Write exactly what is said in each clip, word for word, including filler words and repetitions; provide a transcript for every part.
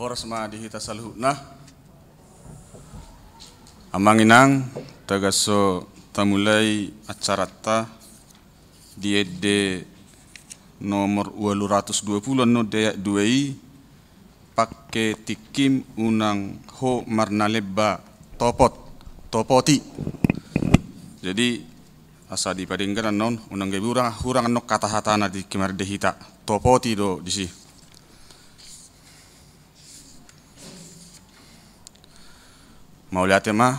Horas ma di hita saluhutna. Amang inang, tagan so tamulai acaranta di ende nomor ualu ratus dua pulu annon di ayat dua i, pangke tingkim unang ho marnalemba, topot, topoti. Jadi, asa dipadenggan annon, unang gabe hurang, hurang annon hata-hatana di tingki marende hita. Topoti do disi. Mauliate ma,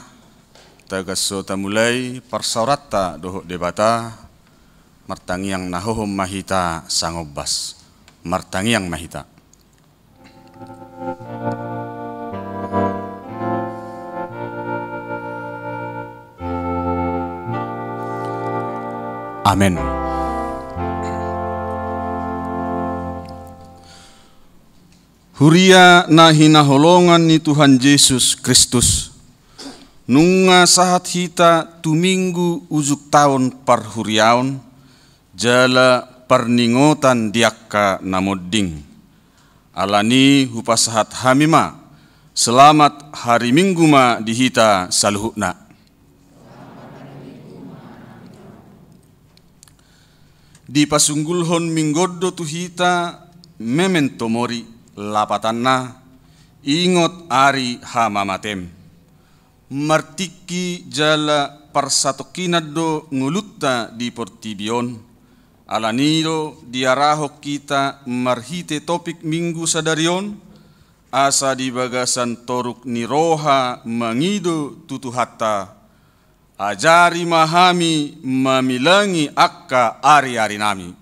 tagan so tamulai parsaoranta dohot Debata, martangiang na hohom ma hita sangombas. Martangiang ma hita. Amen. Huria na hinaholongan ni Tuhan Jesus Kristus, nunga sahat hita tu Minggu ujung taon parhuriaon, jala parningotan di angka na monding. Alani hupasahat hami ma, selamat hari Minggu ma di hita saluhutna. Dipasungulhon Minggu on do tu hita memento mori, lapatanna, ingot ari hamamatem. Martingki jala parsatongkinan do ngolunta di portibi on. Alani do diarahon hita marhite topik Minggu sadari on, asa di bagasan toruk ni roha mangido tu Tuhanta, ajari ma hami mamilangi angka ari-arinami.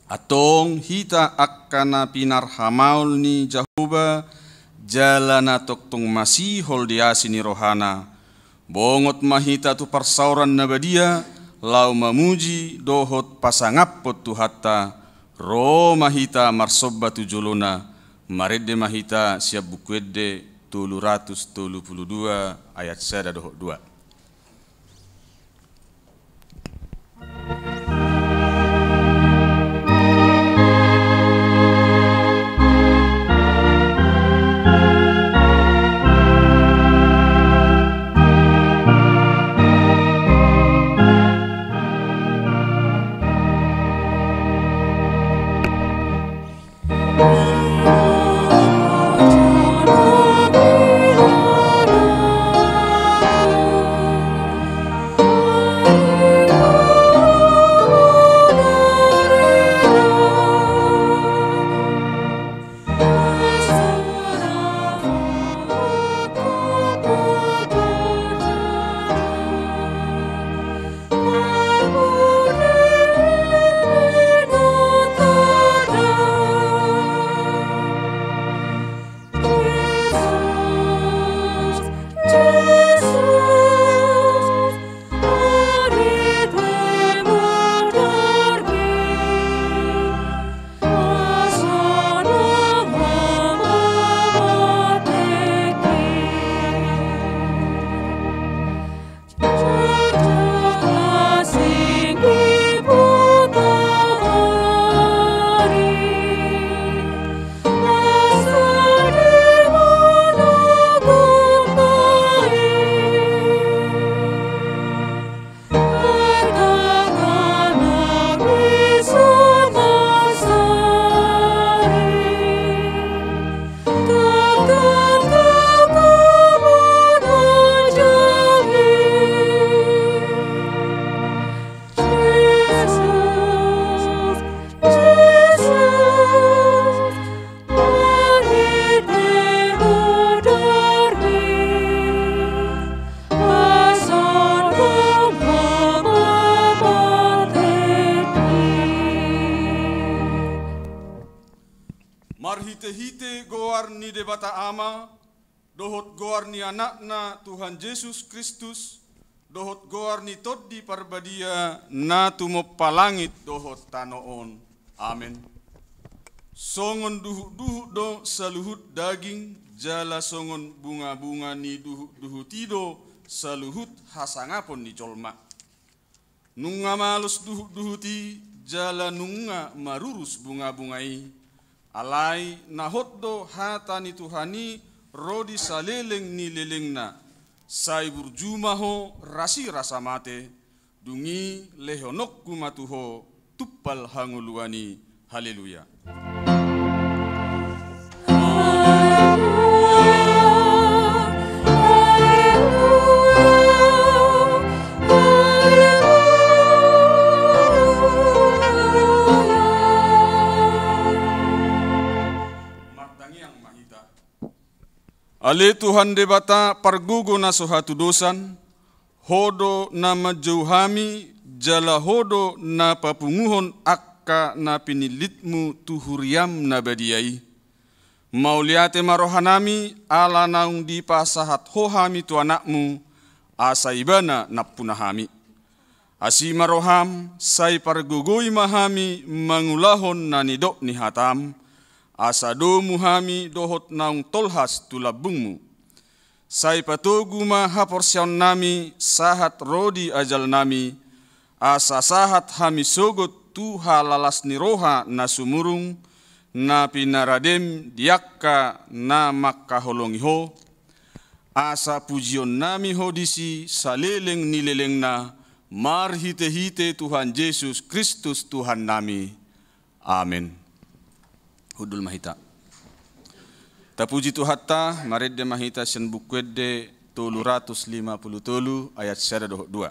Antong hita angka na pinarhamaol ni Jahowa, jala na tongtong masihol di asi ni rohana, bongot ma hita tu parsaoran na badia, laho mamuji dohot pasangaphon Tuhanta, ro ma hita marsomba tu jolona, marende ma hita sian Buku Ende tolu ratus tolu pulu dua ayat sada dohot dua. Marhitehite goar ni Debata Ama, dohot goar ni Anakna Tuhan Jesus Kristus, dohot goar ni Tondi Parbadia na tumompa langit dohot tano on. Amen. Songon duhutduhut do saluhut daging, jala songon bungabunga ni duhutduhut i do saluhut hasangapon ni jolma. Nunga malos duhutduhut i, jala nunga marurus bungabunga i. Alai na hot do hata ni Tuhan i ro di saleleng ni lelengna. Sai burju ma ho rasirasa mate. Dung i lehononku ma tu ho tumpal hangoluan i. Haleluya. Martangiang ma hita. Ale Tuhan Debata, pargogo na so hatudosan, Ho do na manjou hami, jala Ho do na papunguhon angka na pinillitmu tu huriam na badia i. Mauliate ma rohanami, ala naung dipasahat Ho hami tu Anakmu, asa Ibana nampuna hami. Asi ma roham, sai pargogoi ma hami mangulahon na nidok ni hatam, asa domu hami dohot naung tolhas tu lambungmu. Sai patogu ma haporseaonnami sahat ro di ajalnami, asa sahat hami sogot tu halalas ni roha na sumurung, na pinaradem di angka na mangkaholongi Ho, asa pujionnami Ho disi saleleng ni lelengna, marhitehite Tuhan Jesus Kristus Tuhannami. Amen. Hundul ma hita. Tapuji Tuhanta, marende ma hita sian Buku Ende tolu ratus lima pulu tolu ayat sada dohot dua.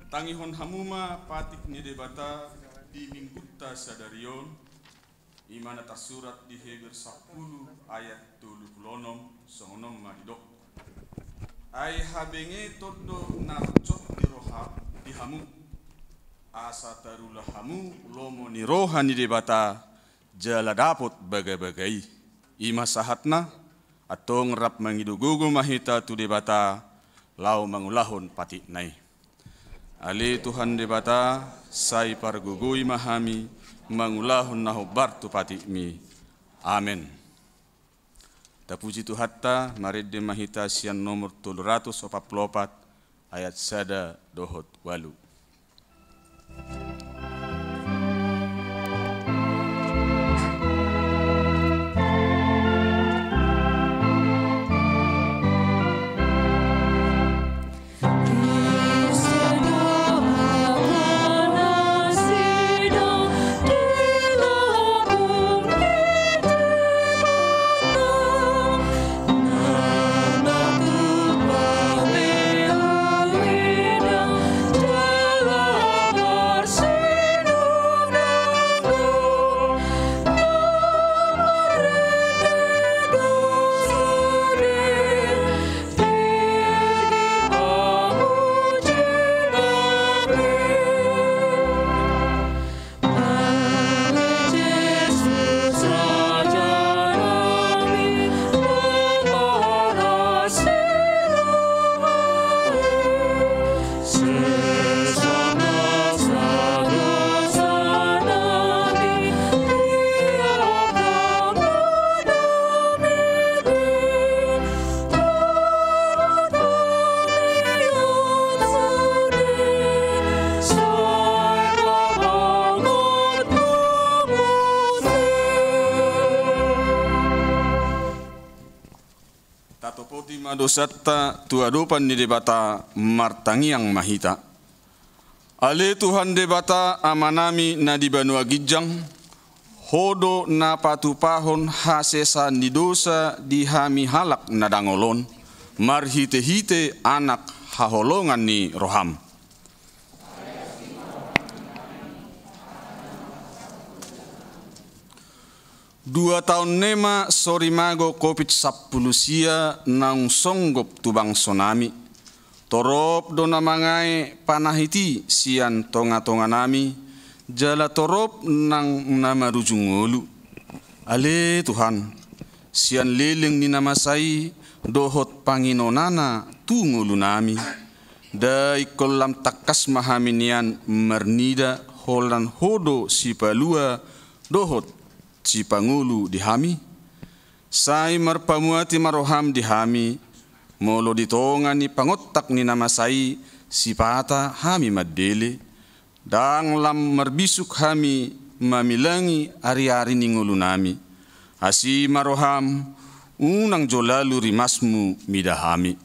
Tangihon hamu ma patik ni Debata di minggunta sadari on. I ma na tarsurat di Heber sampulu ayat tolu pulu onom, songon on ma didok. Ai habengeton do na roncong di roha di hamu, asa tarula hamu lomo ni roha ni Debata, jala dapot bagabaga i. I ma sahatna, antong rap mangido gogo ma hita tu Debata, laho mangulahon patikna i. Ale Tuhan Debata, sai pargogoi ma hami mangulahon na hombar tu patikmi. Amen. Tapuji Tuhanta, marende ma hita sian nomor tolu ratus opat pulu opat ayat sada dohot ualu. Oti ma dosanta tu adopan ni Debata, martangiang ma hita. Ale Tuhan Debata Amanami na di banua ginjang, Ho do na patupahon hasesaan ni dosa di hami halak na dangol on, marhitehite Anak haholongan ni roham. Dua taon nai ma sorimago Covid sampulu sia naung songgop tu bangsonami. Torop do na mangae panahit i sian tongatonganami, jala torop nang na marujung ngolu. Ale Tuhan, sian leleng ni na masa i dohot panginonana tu ngolunami, da ingkon lam tangkas ma hami nian marnida holan Ho do Sipalua dohot Sipangolu di hami? Sai marpamuati ma roham di hami, molo di tonga ni pangontak ni na masa i sipata hami mandele, ndang lam marbisuk hami mamilangi ariari ni ngolunami. Asi ma roham, unang jo lalu rimasmu mida hami.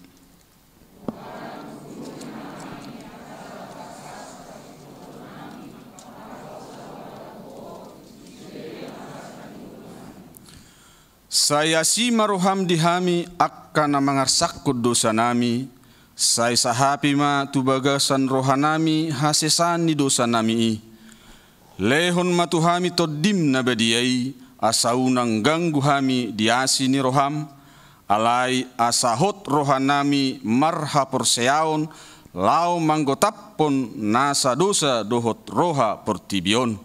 Sai asi ma roham di hami angka na mangarsakhon dosanami, sai sahapi ma tu bagasan rohanami hasesaan ni dosanami i. Lehon ma tu hami Tondim na badia i, asa unang ganggu hami di asi ni roham, alai asa hot rohanami marhaporseaon laho manggotaphon nasa dosa dohot roha portibi on.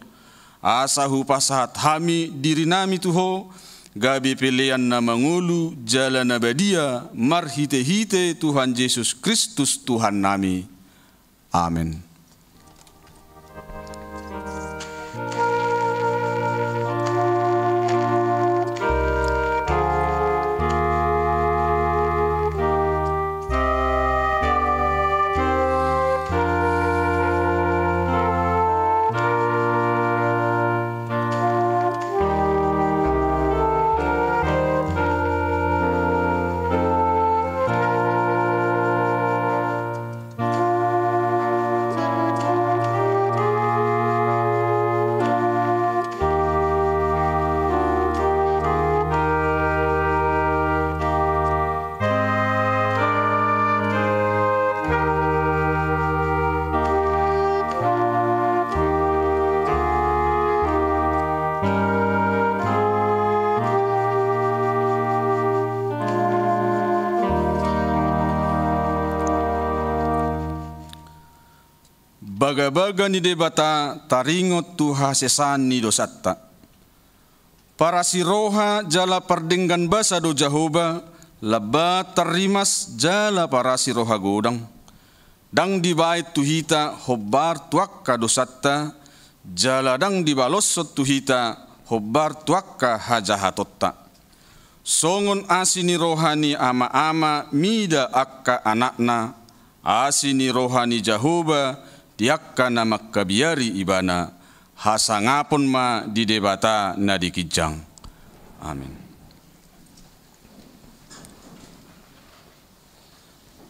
Asa hupasahat hami dirinami tu Ho, gabe pelean na mangolu jala na badia marhitehite Tuhan Jesus Kristus Tuhannami. Amen. Bagabaga ni Debata taringot tu hasesaan ni dosanta. Parasi roha jala pardenggan basa do Jahowa, lambat tarrimas jala parasi roha godang. Ndang dibaen tu hita hombar tu angka dosanta, jala ndang dibaloshon tu hita hombar tu angka hajahatonta. Songon asi ni roha ni ama-ama mida angka anakna, asi ni roha ni Jahowa di angka na mangkabiari ibana, hasangapon ma di Debata na di ginjang. Amin.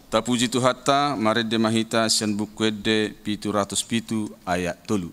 Tapuji Tuhanta, marende ma hita sian Buku Ende pitu ratus pitu ayat tolu.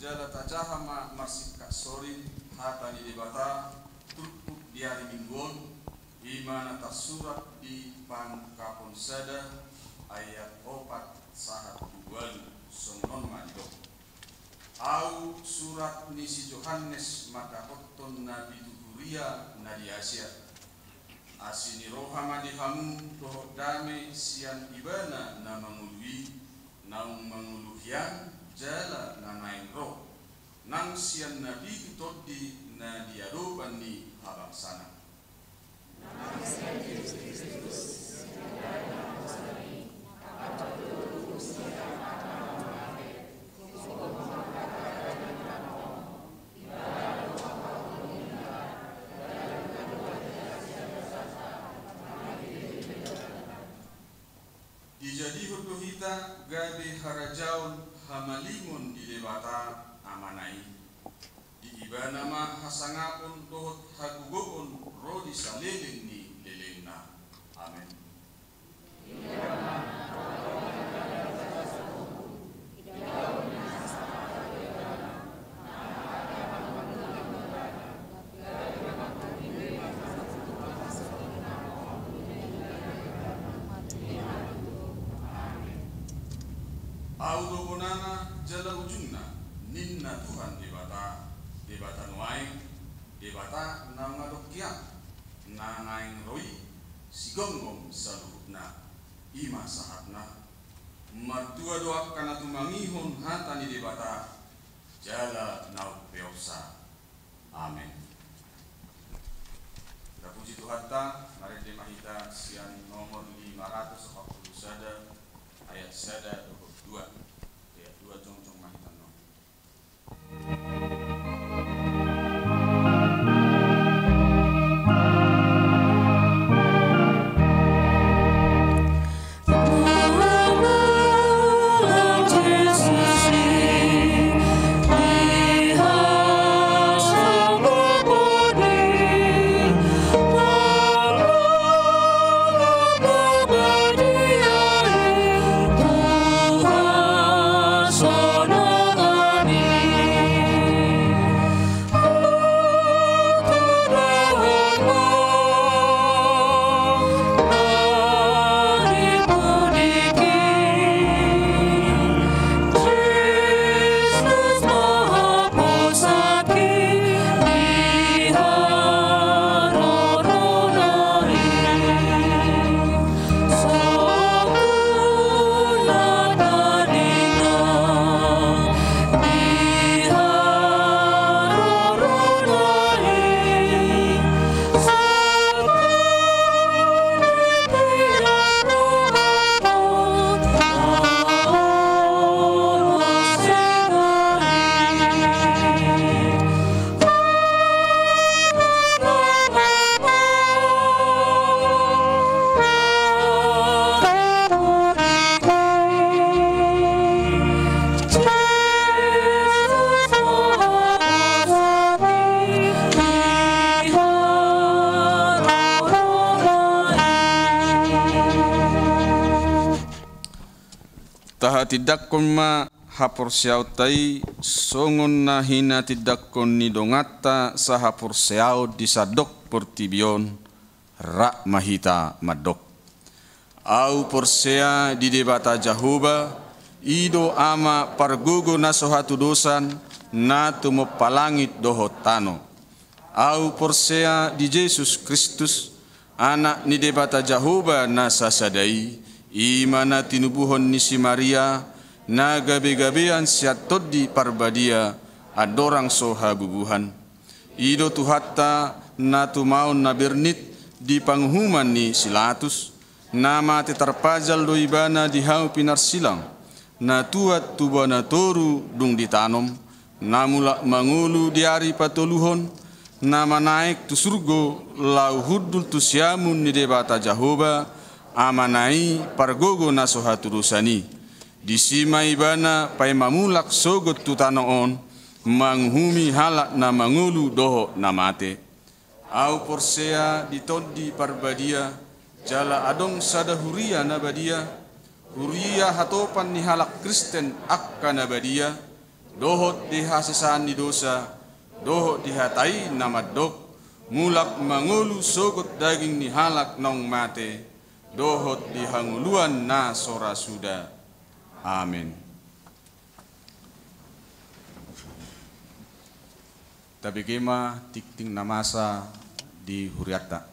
Jala tajaha ma marsingkat sorin hata ni Debata turpuk di ari Minggu on, i ma na tarsurat di Pangungkapon sada ayat opat sahat tu ualu, songon on ma didok. Ahu surat ni si Johannes mandapothon na pitu huria na di Asia. Asi ni roha ma di hamu dohot dame sian Ibana na mangolu i, naung mangolu hian jala na naeng ro, nang sian na pitu tondi na di adopan ni habangsana. Dijadihon do hita gabe harajaon hamalimon di Debata Amana i. Di Ibana ma hasangapon dohot hagogoon ro di saleleng ni lelengna. Amen. Ahu do bonana jala ujungna, ninna Tuhan Debata, Debata nuaeng, Debata na mangadok hian, na naeng ro i, sigonggom saluhutna, i ma sahatna. Martua do angka na tumangihon hata ni Debata, jala na umpeopsa. Amen. Tapuji Tuhanta, marende ma hita sian nomor lima ratus opat puluh sada, ayat sada dohot dua. Ayat dua, jongjong ma hita annon. Tahatindangkon ma haporseaonta i songon na hinatindangkon ni donganta sahaporseaon di sandok portibi on. Rap ma hita mandok. Ahu porsea di Debata Jahowa, i do Ama pargogo na so hatudosan, na tumompa langit dohot tano. Ahu porsea di Jesus Kristus, Anak ni Debata Jahowa na sasada i, i ma na tinubuhon ni si Maria, na gabegabean sian Tondi Parbadia, andorang so habubuhan. I do Tuhanta, na tumaon na bernit di panguhuman ni si Latus, na mate tarpajal do Ibana di hau pinarsilang, na tuat tuba na toru dung ditanom, na mulak mangolu di ari patoluhon, na manaek tu surgo laho hundul tu siamun ni Debata Jahowa, Amana i pargogo na so hatudosan i. Disi ma Ibana paima mulak sogot tu tano on, manguhumi halak na mangolu dohot na mate. Ahu porsea di Tondi Parbadia, jala adong sada huria na badia, huria hatopan ni halak Kristen angka na badia, dohot di hasesaan ni dosa, dohot di hata i na mandok, mulak mangolu sogot daging ni halak naung mate, dohot di hangoluan na so ra suda. Amen. Tabege ma tingting na masa di hurianta.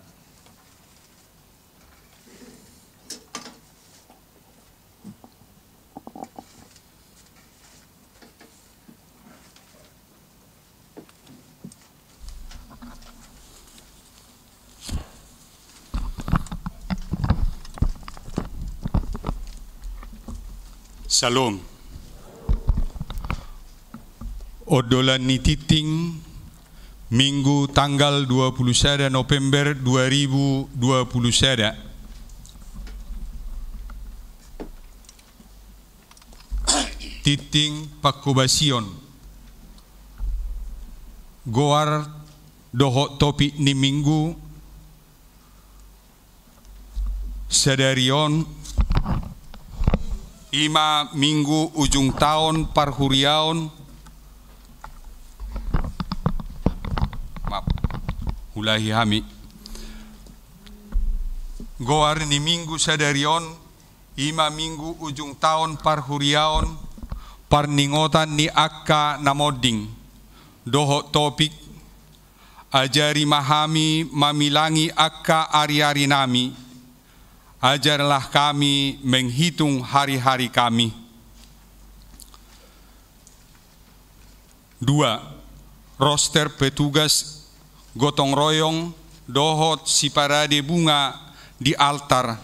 Syalom. Ondolan ni tingting, Minggu tanggal dua puluh sada November dua ribu dua puluh sada. Tingting pangkobasion. Goar dohot topik ni Minggu sadari on, i ma Minggu ujung taon parhuriaon. Maaf, ulahi hami. Goar ni Minggu sadari on, i ma Minggu ujung taon parhuriaon, parningotan ni angka na monding, dohot topik, ajari ma hami mamilangi angka ariarinami, ajarlah kami menghitung hari-hari kami. Dua, roster petugas gotong royong dohot siparade bunga di altar,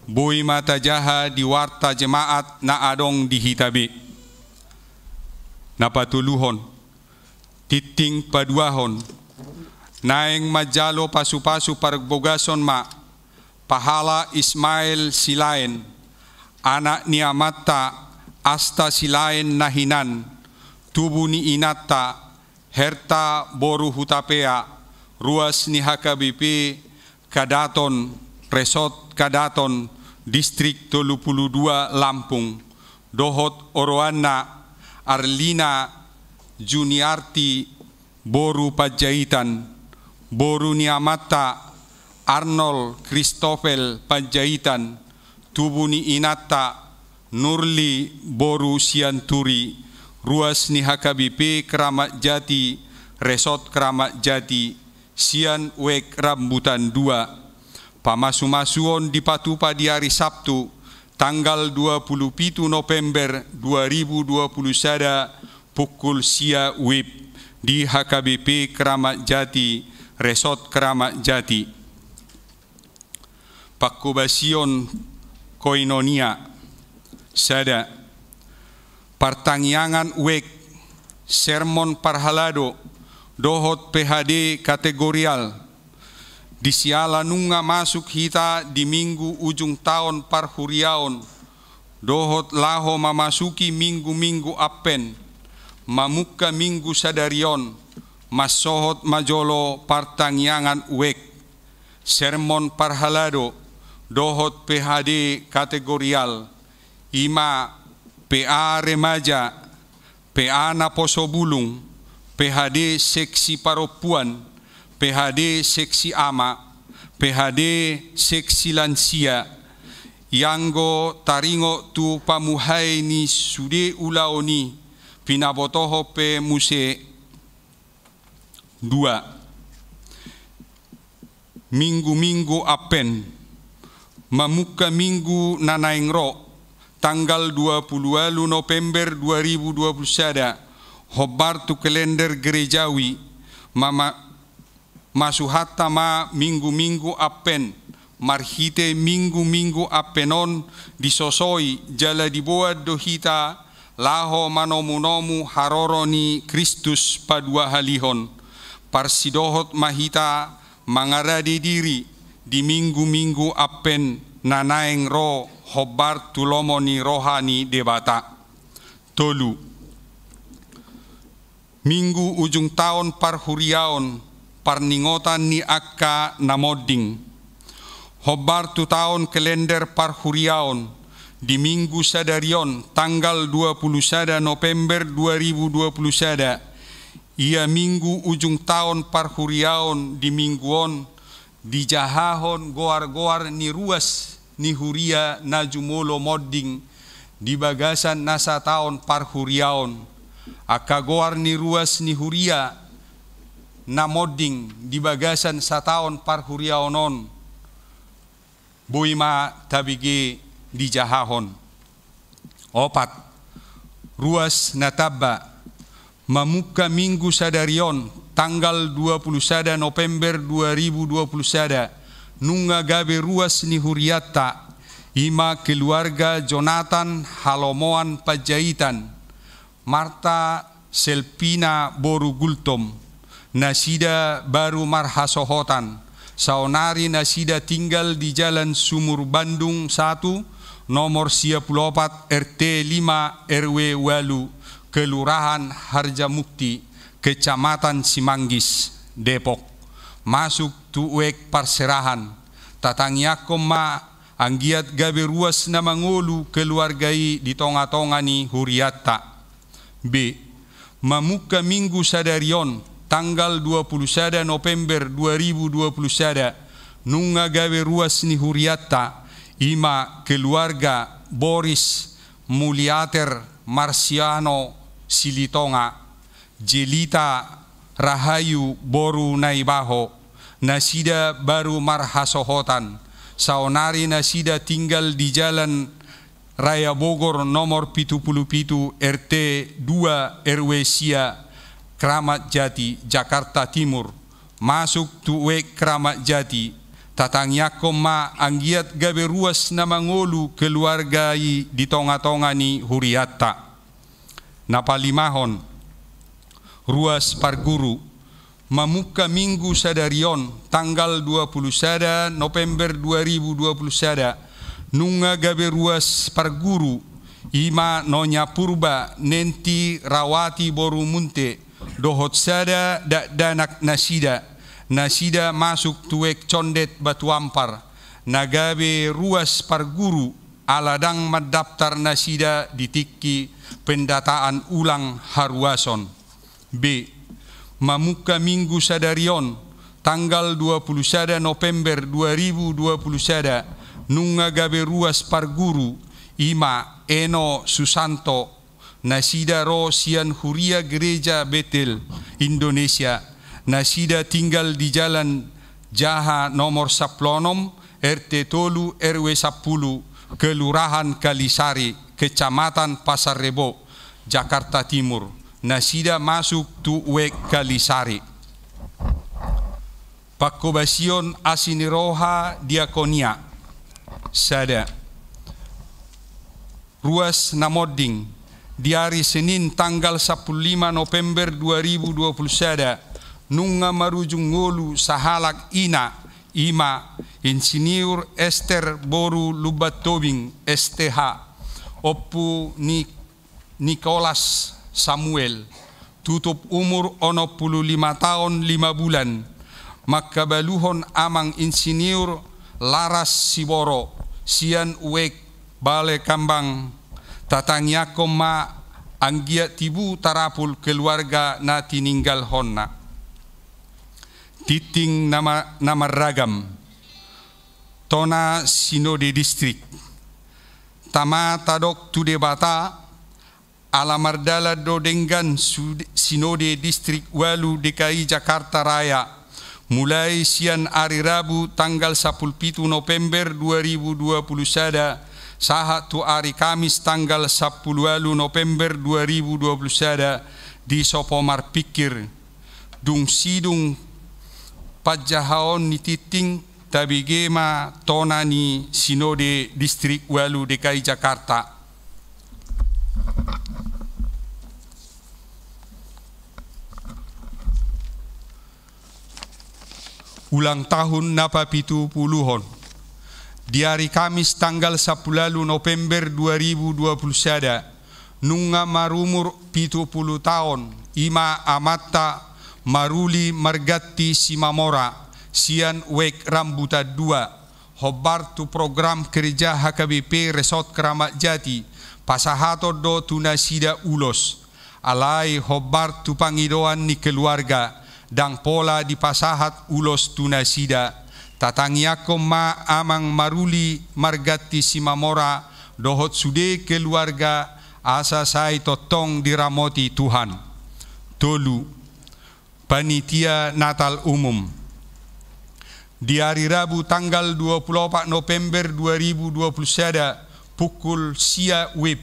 boi ma tajaha di warta jemaat na adong di hita be. Na patoluhon, tingting paduahon, naeng manjalo pasupasu parbogason ma pahala Ismail Silaen, anak ni amanta Asta Silaen na hinan, tubu ni inanta Herta boru Hutapea, ruas ni H K B P Kadaton, Resort Kadaton, Distrik tolu pulu dua Lampung, dohot oroanna Arlina Juniarti boru Panjaitan, boru ni amanta Arnold Christoffel Panjaitan, tubu ni inanta Nurli boru Sianturi, ruas ni H K B P Keramat Jati, Resort Keramat Jati, sian Wek Rambutan dua. Pamasumasuon dipatupa di ari Sabtu, tanggal dua pulu pitu November dua ribu dua pulu sada, pukul sia wib, di H K B P Keramat Jati, Resort Keramat Jati. Pangkobasion koinonia. Sada, partangiangan wek, sermon parhalado, dohot P H D kategorial. Di siala nunga masuk hita di minggu ujung taon parhuriaon, dohot laho mamasuki minggu-minggu Advent, mamungka minggu sadari on, mansohot ma jolo partangiangan wek, sermon parhalado, dohot P H D kategorial, i ma P A remaja, P A naposo bulung, P H D seksi parompuan, P H D seksi ama, P H D seksi lansia, ianggo taringot tu pamuhai ni sude ulaon i, pinabotohon pe muse. Dua. Minggu-minggu Advent, mamungka minggu na naeng ro, tanggal dua pulu ualu November dua ribu dua pulu sada, hombar tu kalender gerejawi, mama-, masuhanta ma minggu-minggu Advent, marhite minggu-minggu Advent on disosoi jala diboan do hita laho manomu-nomu haroro ni Kristus paduahalihon. Parsidohot ma hita mangarade diri di minggu-minggu Advent na naeng ro hombar tu lomo ni roha ni Debata. Tolu. Minggu ujung taon parhuriaon, parningotan ni angka na monding. Hombar tu taon kalender parhuriaon, Di minggu sadari on, tanggal dua puluh sada November dua ribu dua puluh sada, ia minggu ujung taon parhuriaon, di minggu on dijahahon goar-goar ni ruas ni huria na jumolo monding di bagasan na sataon parhuriaon. Angka goar ni ruas ni huria na monding di bagasan sataon parhuriaon on boi ma tabege dijahahon. Opat, ruas na tamba. Mamungka minggu sadari on, tanggal dua puluh sada November dua ribu dua puluh sada, nunga gabe ruas ni hurianta, i ma keluarga Jonathan Halomoan Panjaitan, Marta Selpina boru Gultom, nasida baru marhasohotan, saonari nasida tinggal di Jalan Sumur Bandung satu, nomor sia pulu opat, R T lima, R W ualu, Kelurahan Harjamukti, Kecamatan Simanggis, Depok. Masuk tu uek parserahan, tatangiangkon ma anggiat gabe ruas na mangolu keluarga i di tonga-tonga ni hurianta. B. Mamungka minggu sadari on, tanggal dua puluh sada November dua ribu dua puluh sada, nunga gabe ruas ni hurianta, i ma keluarga Boris Muliater Marsiano Silitonga, Jelita Rahayu boru Naibaho, nasida baru marhasohotan, saonari nasida tinggal di Jalan Raya Bogor nomor pitu pulu pitu, R T dua, R W sia, Kramat Jati, Jakarta Timur. Masuk tu uek Kramat Jati, tatangiangkon ma anggiat gabe ruas na mangolu keluarga i di tonga-tonga ni hurianta. Na palimahon, ruas parguru. Mamungka minggu sadari on, tanggal dua puluh sada November dua ribu dua puluh sada, nunga gabe ruas parguru, i ma Nonya Purba Nenti Rawati boru Munte, dohot sada dakdanak nasida, nasida masuk tu uek Condet Batu Ampar, na gabe ruas parguru, ala ndang mandaptar nasida di tingki pendataan ulang haruason. B. Mamungka minggu sadari on, tanggal dua puluh sada November dua ribu dua puluh sada, nunga gabe ruas parguru, i ma Eno Susanto, nasida ro sian Huria Gereja Betel Indonesia, nasida tinggal di Jalan Jaha nomor sampulu onom, R T tolu, R W sampulu, Kelurahan Kalisari, Kecamatan Pasar Rebo, Jakarta Timur. Nasida masuk tu uek Kalisari. Pangkobasion asi ni roha diakonia. Sada. Ruas na monding. Di ari Senin tanggal sampulu lima November dua ribu dua puluh sada, nunga marujung ngolu sahalak ina, i ma Insinyur Ester boru Lumban Tobing, S T H, ompu ni Nikolas Samuel, tutup umur onom pulu lima taon lima bulan, mangkabaluhon Amang Insinyur Laras Siboro, sian uek Bale Kambang. Tatangiangkon ma anggiat tibu tarapul keluarga na tininggalhonna. Tingting na ma-, na marragam. Tona Sinode Distrik. Tama tadok tu Debata, ala mardalan do denggan su-, Sinode Distrik ualu D K I Jakarta Raya, mulai sian ari Rabu tanggal sampulu pitu November dua ribu dua puluh sada, sahat tu ari Kamis tanggal sampulu ualu November dua ribu dua puluh sada, di sopo marpingkir. Dung sidung panjahaon ni tingting, tabege ma tona ni Sinode Distrik ualu D K I Jakarta. Ulang tahun na papitupuluhon. Di ari Kamis tanggal sampulu ualu November dua ribu dua puluh sada, nunga marumur pitu pulu taon, i ma amanta Maruli Marganti Simamora, sian uek Rambutan dua, Hombar tu program kerja H K B P Resort Keramat Jati, pasahaton do tu nasida ulos. Alai hombar tu pangidoan ni keluarga, ndang pola dipasahat ulos tu nasida. Tatangiangkon ma Amang Maruli Marganti Simamora dohot sude keluarga, asa sai tongtong diramoti Tuhan. Tolu, Panitia Natal Umum. Di ari Rabu tanggal dua puluh opat November dua ribu dua puluh sada, pukul sia wib,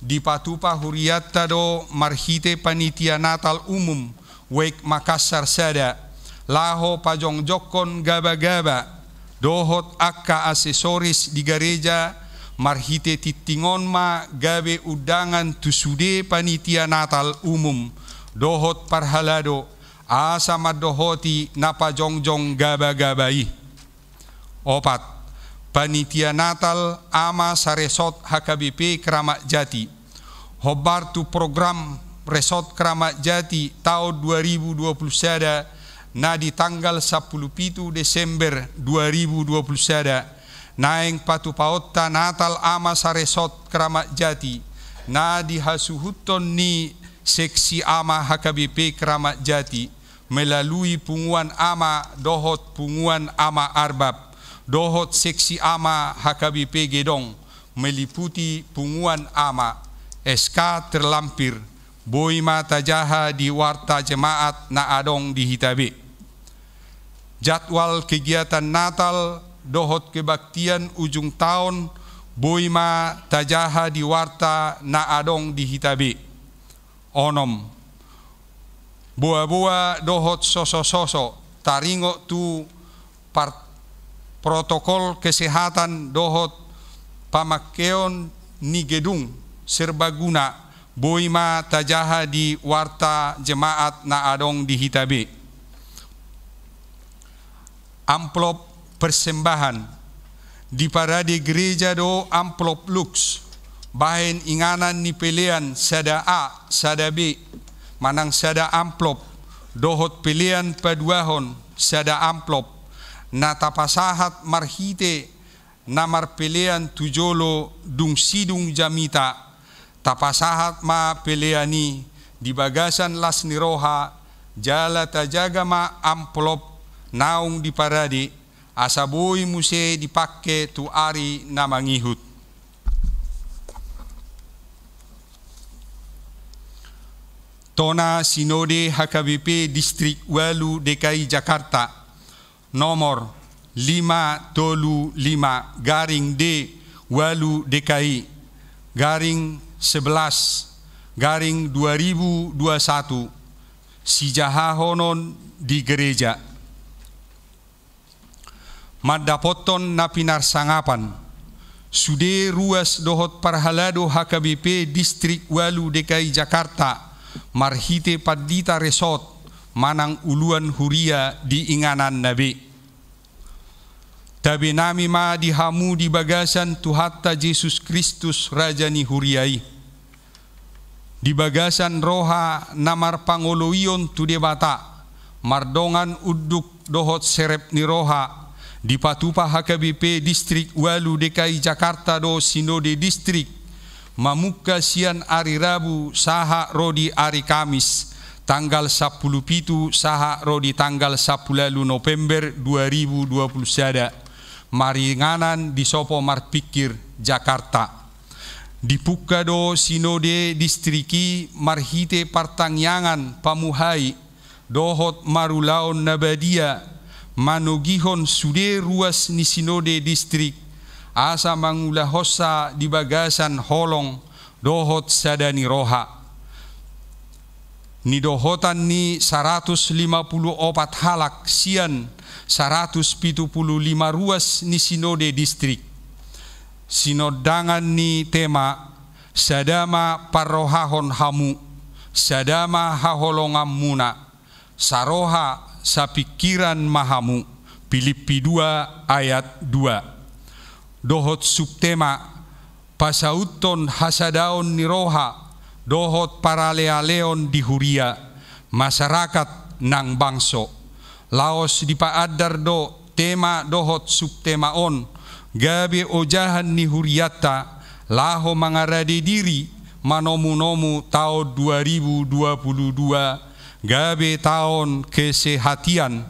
dipatupa hurianta do marhite Panitia Natal Umum Wake Makassar sada, laho pajongjongkon gabagaba dohot angka aksesoris di gareja. Marhite tingting on ma gabe undangan tu sude Panitia Natal Umum dohot parhalado, asa mandohoti na pajongjong gabagaba i. Opat, Panitia Natal Ama Saresort H K B P Keramat Jati. Hombar tu program Resort Keramat Jati taon dua ribu dua puluh sada, na di tanggal sampulu pitu Desember dua ribu dua puluh sada, naeng patupaonta Natal Ama Saresort Keramat Jati, na dihasuhuthon ni Seksi Ama H K B P Keramat Jati, melalui Punguan Ama dohot Punguan Ama Arbab, dohot Seksi Ama H K B P Gedong, meliputi Punguan Ama, S K terlampir, boi ma tajaha di warta jemaat na adong di hita be. Jadwal kegiatan Natal dohot kebaktian ujung taon, boi ma tajaha di warta na adong di hita be. Onom, boaboa dohot sosososo taringot tu par-, protokol kesehatan dohot pamakkeon ni gedung serbaguna, boi ma tajaha di warta jemaat na adong di hita be. Amplop persembahan. Diparade gereja do amplop lux, bahen inganan ni pelean sada A, sada B, manang sada amplop, dohot pelean paduahon sada amplop, na tapasahat marhite na marpelean tu jolo dung sidung jamita. Tapasahat ma pelean i di bagasan las ni roha, jala tajaga ma amplop naung diparade, asa boi muse dipangke tu ari na mangihut. Tona Sinode H K B P Distrik ualu D K I Jakarta, nomor lima tolu lima garing D ualu D K I garing sebelas garing dua ribu dua satu, sijahahonon di gereja. Mandapothon na pinarsangapan, sude ruas dohot parhalado H K B P Distrik ualu D K I Jakarta, marhite pandita resort manang uluan huria di ingananna be. Tabenami ma di hamu di bagasan Tuhanta Jesus Kristus, Raja ni huria i. Di bagasan roha na marpangoloion tu Debata, mardongan unduk dohot serep ni roha, dipatupa H K B P Distrik ualu D K I Jakarta do Sinode Distrik, mamungka sian ari Rabu sahat ro di ari Kamis, tanggal sampulu pitu sahat ro di tanggal sampulu ualu November dua ribu dua puluh sada, maringanan di Sopo Marpingkir, Jakarta. Dipungka do Sinode Distrik i marhite partangiangan pamuhai dohot marulaon na badia, manogihon sude ruas ni Sinode Distrik, asa mangulahonsa di bagasan holong dohot sada ni roha. Nidohotan ni saratus lima pulu opat halak sian saratus pitu pulu lima ruas ni Sinode Distrik. Sinondangan ni tema, sada ma parrohahon hamu, sada ma haholonganmuna, saroha sapingkiran ma hamu, Pilippi dua ayat dua. Dohot subtema, pasauthon hasadaon ni roha dohot paralealeon di huria, masyarakat nang bangso. Laos dipaandar do tema dohot subtema on gabe ojahan ni hurianta laho mangarade diri manomunomu taon dua ribu dua puluh dua gabe taon kesehatian,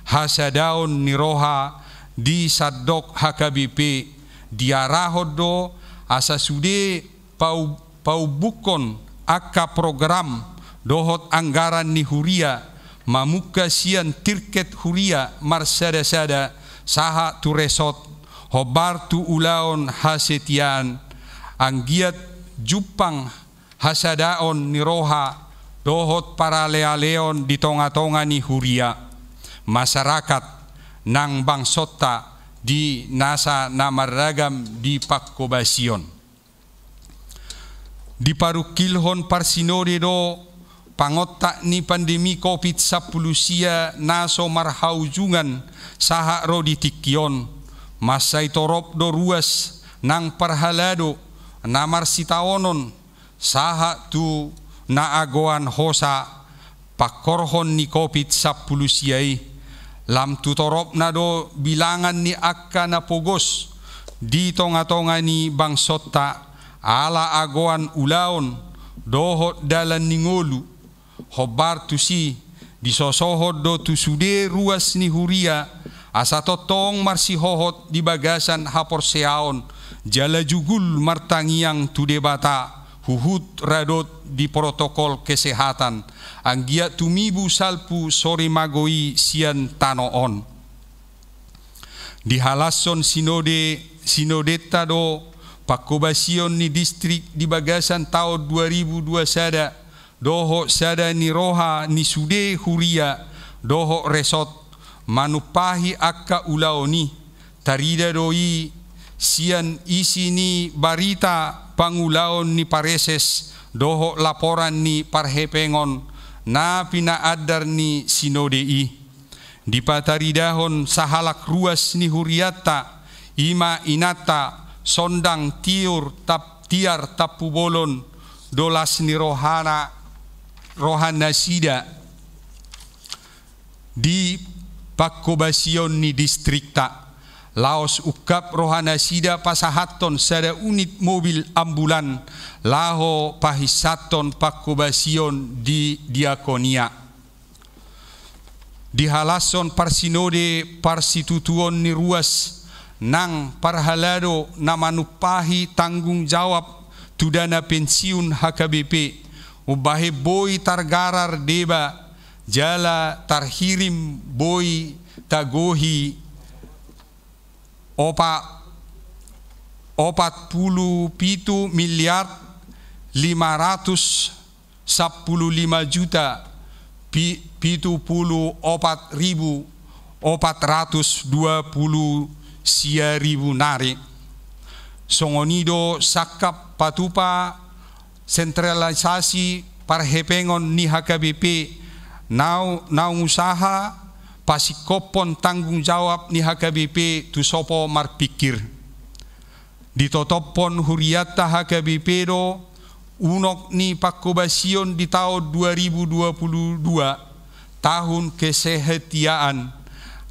hasadaon ni roha di sandok H K B P. Diarahon do asa sude pau-, paumbukkon angka program dohot anggaran ni huria, mamungka sian tirket huria marsadasada sahat tu resort, hombar tu ulaon hasetiaan, anggiat jumpang hasadaon ni roha dohot paralealeon di tongatonga ni huria, masyarakat nang bangsonta di nasa na marragam di pangkobasion. Diparungkilhon parsinode do pangontak ni pandemi Covid sampulu sia na so marhaujungan sahat ro di tingki on. Mansai torop do ruas nang parhalado na marsitaonon sahat tu na agoan hosa pangkorhon ni Covid sampulu sia i. Lam tu toropna do bilangan ni angka na pogos di tongatonga ni bangsonta ala agoan ulaon dohot dalan ni ngolu. Hombar tusi, disosohon do tu sude ruas ni huria asa tongtong marsihohot di bagasan haporseaon jala jugul martangiang tu Debata huhut radot di protokol kesehatan, anggiat tumibu salpu sorimago i sian tano on. Dihalashon sinode, sinodenta do pangkobasion ni distrik di bagasan taon dua ribu dua sada dohot sada ni roha ni sude huria dohot resort manumpahi angka ulaon i. Tarida do i sian isi ni barita pangulaon ni pareses dohot laporan ni parhepengon na pinaandar ni sinode i. Dipataridahon sahalak ruas ni hurianta, i ma inanta Sondang Tiur Tap-, Tiar Tampubolon, do las ni rohana, rohanasida di pangkobasion ni distrikta. Laos ungkap rohanasida pasahathon sada unit mobil ambulan laho pahinsathon pangkobasion di diakonia. Dihalashon parsinode parsitutuon ni ruas nang parhalado na manumpahi tanggung jawab tu dana pensiun H K B P, umbahen boi targarar deba jala tarhirim boi tagohi opa-, opat pulu pitu miliar lima ratus sampulu lima juta pi-, pitu pulu opat ribu opat ratus dua pulu sia ribu nari. Songon i do sangkap patupa sentralisasi parhepengon ni H K B P nau-, naung usaha pasingkophon tanggung jawab ni H K B P tu sopo marpingkir. Ditotophon hurianta H K B P do unok ni pangkobasion di taon dua ribu dua pulu dua, tahun kesehetiaan,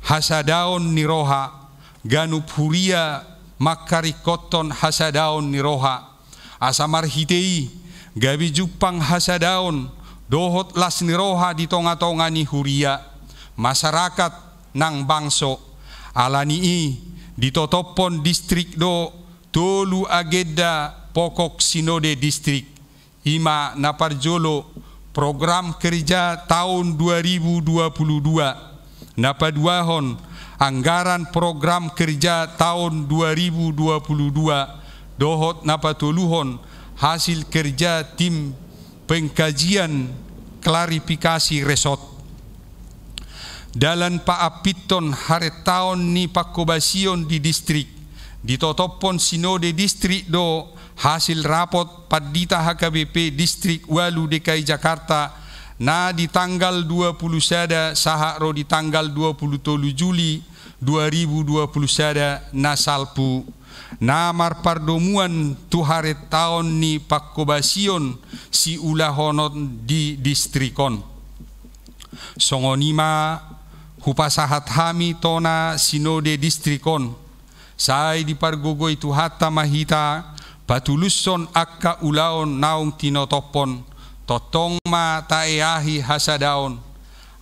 hasadaon ni roha, ganup huria mangkaringkothon hasadaon ni roha. Asa marhite i, gabe jumpang hasadaon dohot las ni roha di tongatonga ni huria, masyarakat nang bangso. Ala ni i, ditotophon distrik do tolu agenda pokok sinode distrik, i ma na parjolo program kerja taon dua ribu dua pulu dua, na paduahon anggaran program kerja taon dua ribu dua pulu dua, dohot na patoluhon hasil kerja tim pengkajian klarifikasi resort. Dalan paampithon harentaon ni pangkobasion di distrik, ditotophon sinode distrik do hasil rapot pandita H K B P distrik ualu D K I Jakarta na di tanggal dua pulu sada sahat ro di tanggal dua pulu tolu Juli dua ribu dua pulu sada na salpu, na marpardomuan tu harentaon ni pangkobasion siulahonon di distrik on. Songon i ma Hupasahat hami tona sinode distrik on, sai dipargogoi Tuhanta ma hita patulushon angka ulaon naung tinotophon, tongtong ma taeahi hasadaon,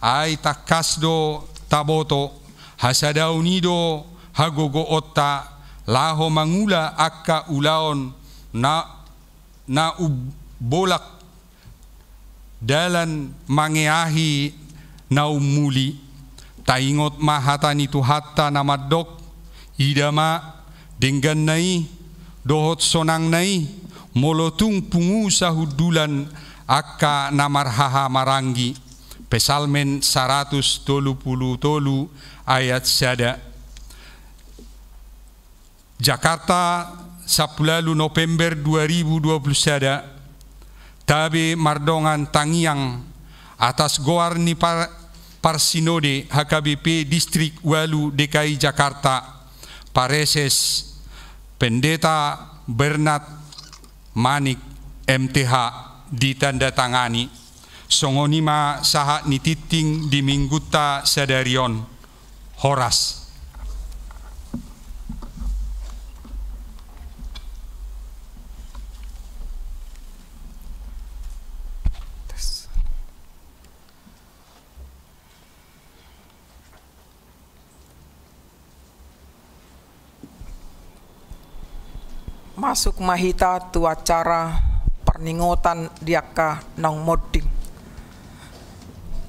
ai tangkas do taboto, hasadaon i do hagogoonta, laho mangula angka ulaon na, na umbolak dalan mangeahi na ummuli. Taingot ma hata ni Tuhanta na mandok, ida ma, dengganna i, dohot sonangna i, molo tung pungu sahundulan angka na marhahamaranggi. Psalmen saratus tolu pulu tolu ayat sada. Jakarta, sampulu ualu November dua ribu dua pulu sada. Tabe mardongan tangiang atas goar ni par-, parsinode H K B P Distrik ualu D K I Jakarta, Pareses Pendeta Bernard Manik, M T H, ditandatangani. Songon i ma sahat ni tingting di minggunta sadari on. Horas. Masuk ma hita tu acara parningotan di angka naung monding.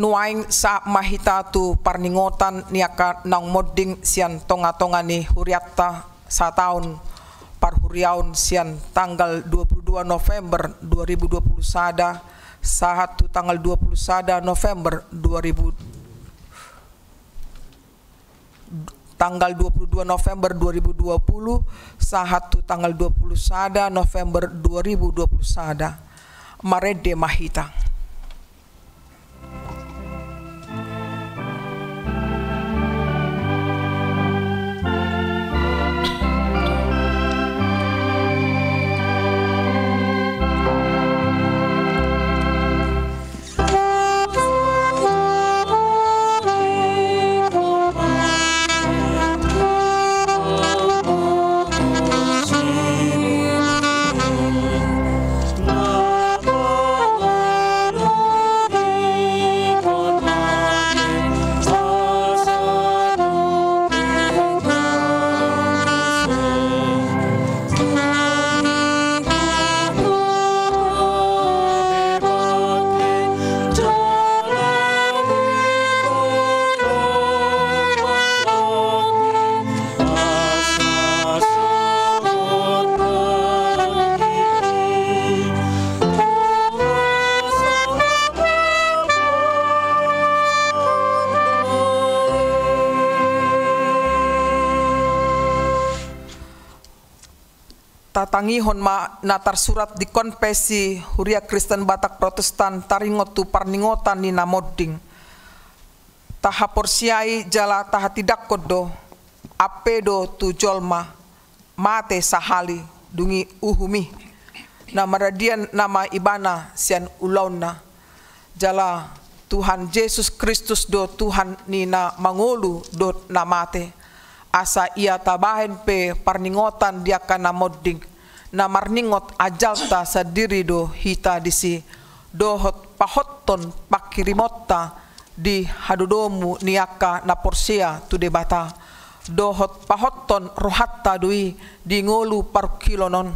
Nuaeng sahat ma hita tu parningotan ni angka naung monding sian tongatonga ni hurianta sataon parhuriaon sian tanggal dua pulu dua November dua ribu dua pulu sada sahat tu tanggal dua pulu sada November dua ribu, tanggal dua pulu dua November dua ribu dua pulu sahat tu tanggal dua pulu sada November dua ribu dua pulu sada. Marende ma hita. Tatangihon ma na tarsurat di Konfesi Huria Kristen Batak Protestan taringot tu parningotan ni na monding. Tahaporseai jala tahatindangkon do, ampe do tu jolma mate sahali, dung i uhum i, na maradian nama ibana sian ulaonna. Jala Tuhan Jesus Kristus do Tuhan ni na mangolu dohot na mate. Asa ia tabahen pe parningotan di angka na monding, na marningot ajalta sandiri do hita disi, dohot pahothon panghirimonta di hadodomu ni angka na porsea tu Debata, dohot pahothon rohanta do i di ngolu parungkilon on.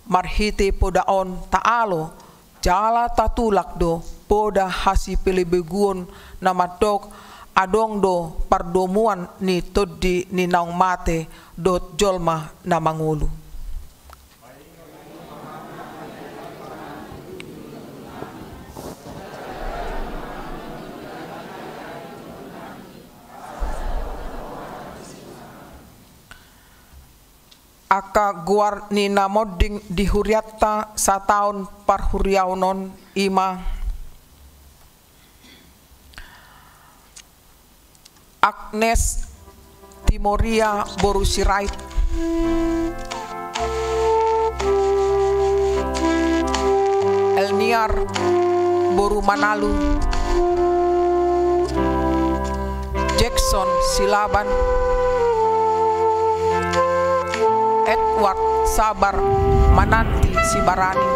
Marhite poda on taalo jala tatulak do poda hasipelebeguon na mandok, adong do pardomuan ni tondi ni naung mate dohot jolma na mangolu. Angka goar ni na monding di hurianta sataon parhuriaon on i ma: Agnes Timoria boru Sirait, Elniar boru Manalu, Silaban, Edward Sabar Mananti Sibarani,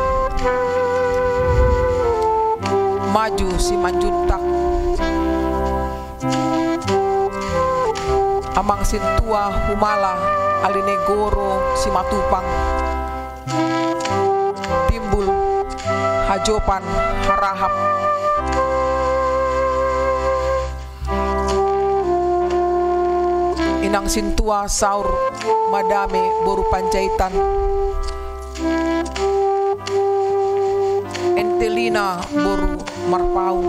Maju Simanjuntak, Amang Sintua Humala Alinegoro Simatupang, Timbul Hajopan Harahap, Inang Sintua Saur Madame boru Panjaitan, Entelina boru Marpaung,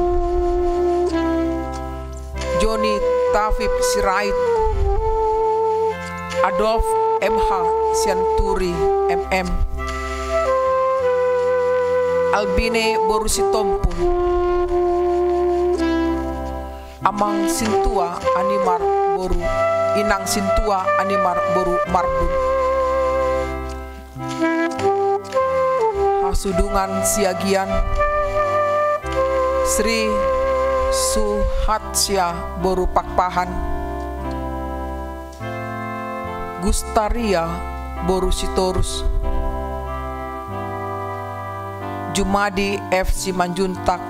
Joni Tafib Sirait, Adolf M H Sianturi M M, Albine boru Sitompul, Amang Sintua Animar boru, Inang Sintua Animar boru Marbun. Hasudungan Siagian, Sri Suhatsia boru Pakpahan, Gustaria boru Sitorus, Jumadi F Simanjuntak,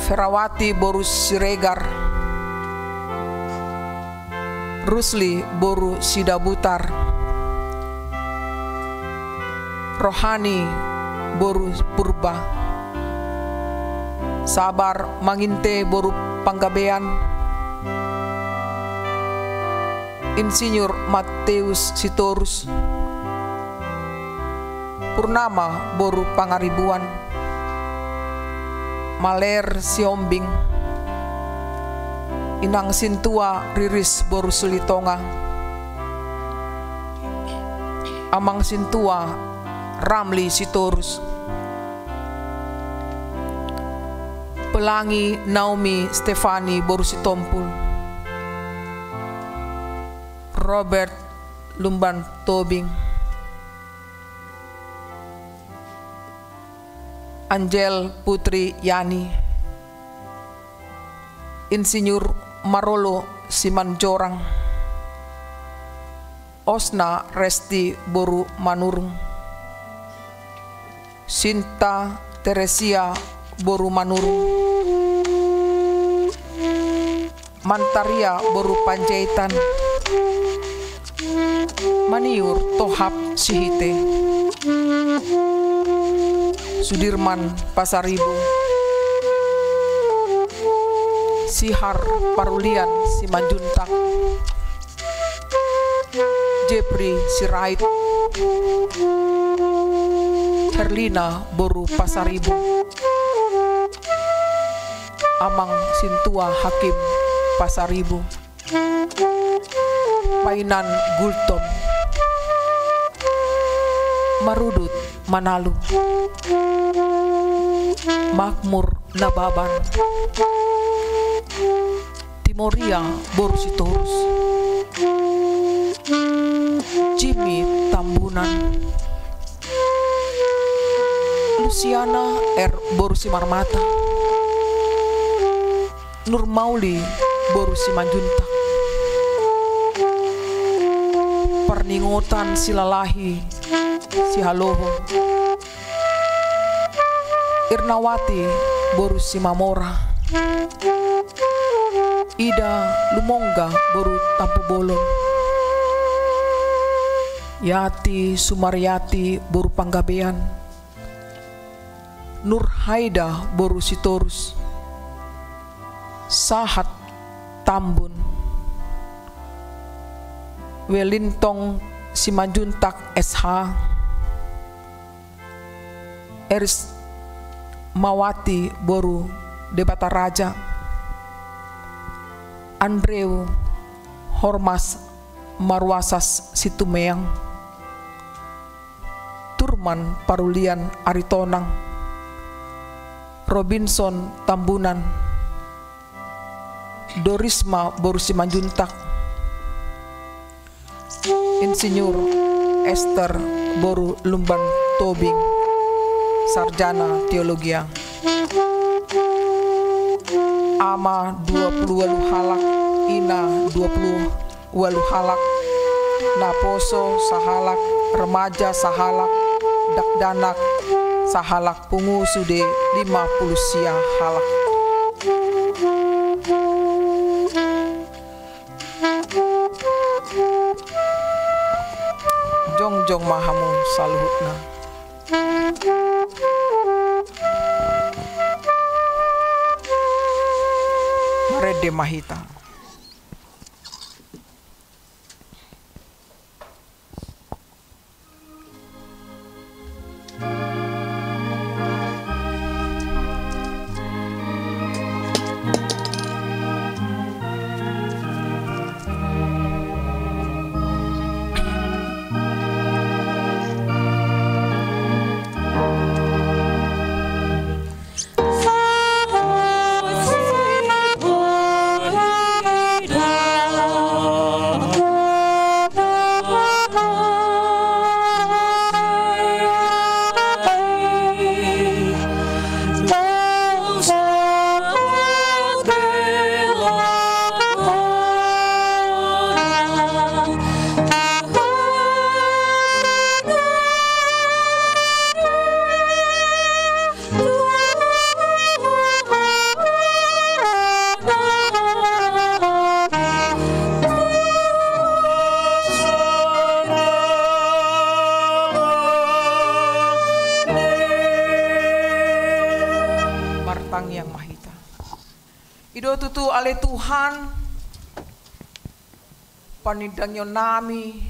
Ferawati boru Siregar, Rusli boru Sidabutar, Rohani boru Purba, Sabar Manginte boru Panggabean, Insinyur Mateus Sitorus, Purnama boru Pangaribuan, Maler Siombing, Inang Sintua Riris boru Silitonga, Amang Sintua Ramli Sitorus, Pelangi Naomi Stefani boru Sitompul, Robert Lumban Tobing, Angel Putri Yani, Insinyur Marolo Simanjorang, Osna Resti boru Manurung, Sinta Teresia boru Manurung, Mantaria boru Panjaitan, Maniur Tohap Sihite, Sudirman Pasaribu, Sihar Parulian Simanjuntak, Jepri Sirait, Herlina boru Pasaribu, Amang Sintua Hakim Pasaribu, Painan Gultom, Marudut Manalu, Makmur Nababan, Timoria boru Sitorus, Jimmy Tambunan, Lusiana R boru Simarmata, Nurmauli boru Simanjuntak, Parningotan Silalahi Sihaloho, Irnawati boru Simamora, Ida Lumongga boru Tampubolon, Yati Sumariati boru Panggabean, Nurhaida boru Sitorus, Sahat Tambun, Welintong Simanjuntak S H, Eris Mawati boru Debata Raja, Andreu Hormas Maruasas Situmeang, Turman Parulian Aritonang, Robinson Tambunan, Dorisma boru Simanjuntak, Insinyur Ester boru Lumban Tobing, Sarjana Teologia, Ama dua pulu ualu halak, ina dua pulu ualu halak, naposo sahalak, remaja sahalak, dakdanak sahalak, pungu sude lima pulu sia halak. Jongjong ma hamu saluhutna. Marende ma hita. Martangiang ma hita. I do tutu ale Tuhan, panindangionnami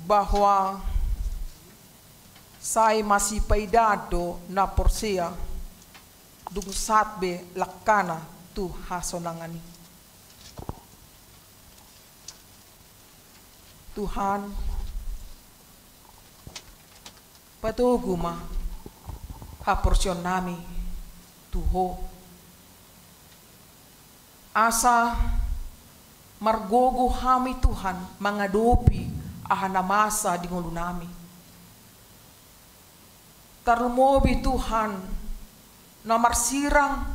bahwa sai masipaidaan do na porsea, dung sahat be langkana tu hasonangan i. Tuhan, patogu ma haporseaonnami tu Ho. Asa margogo hami Tuhan mangadopi aha na masa di ngolunami. Tarlumobi Tuhan na marsirang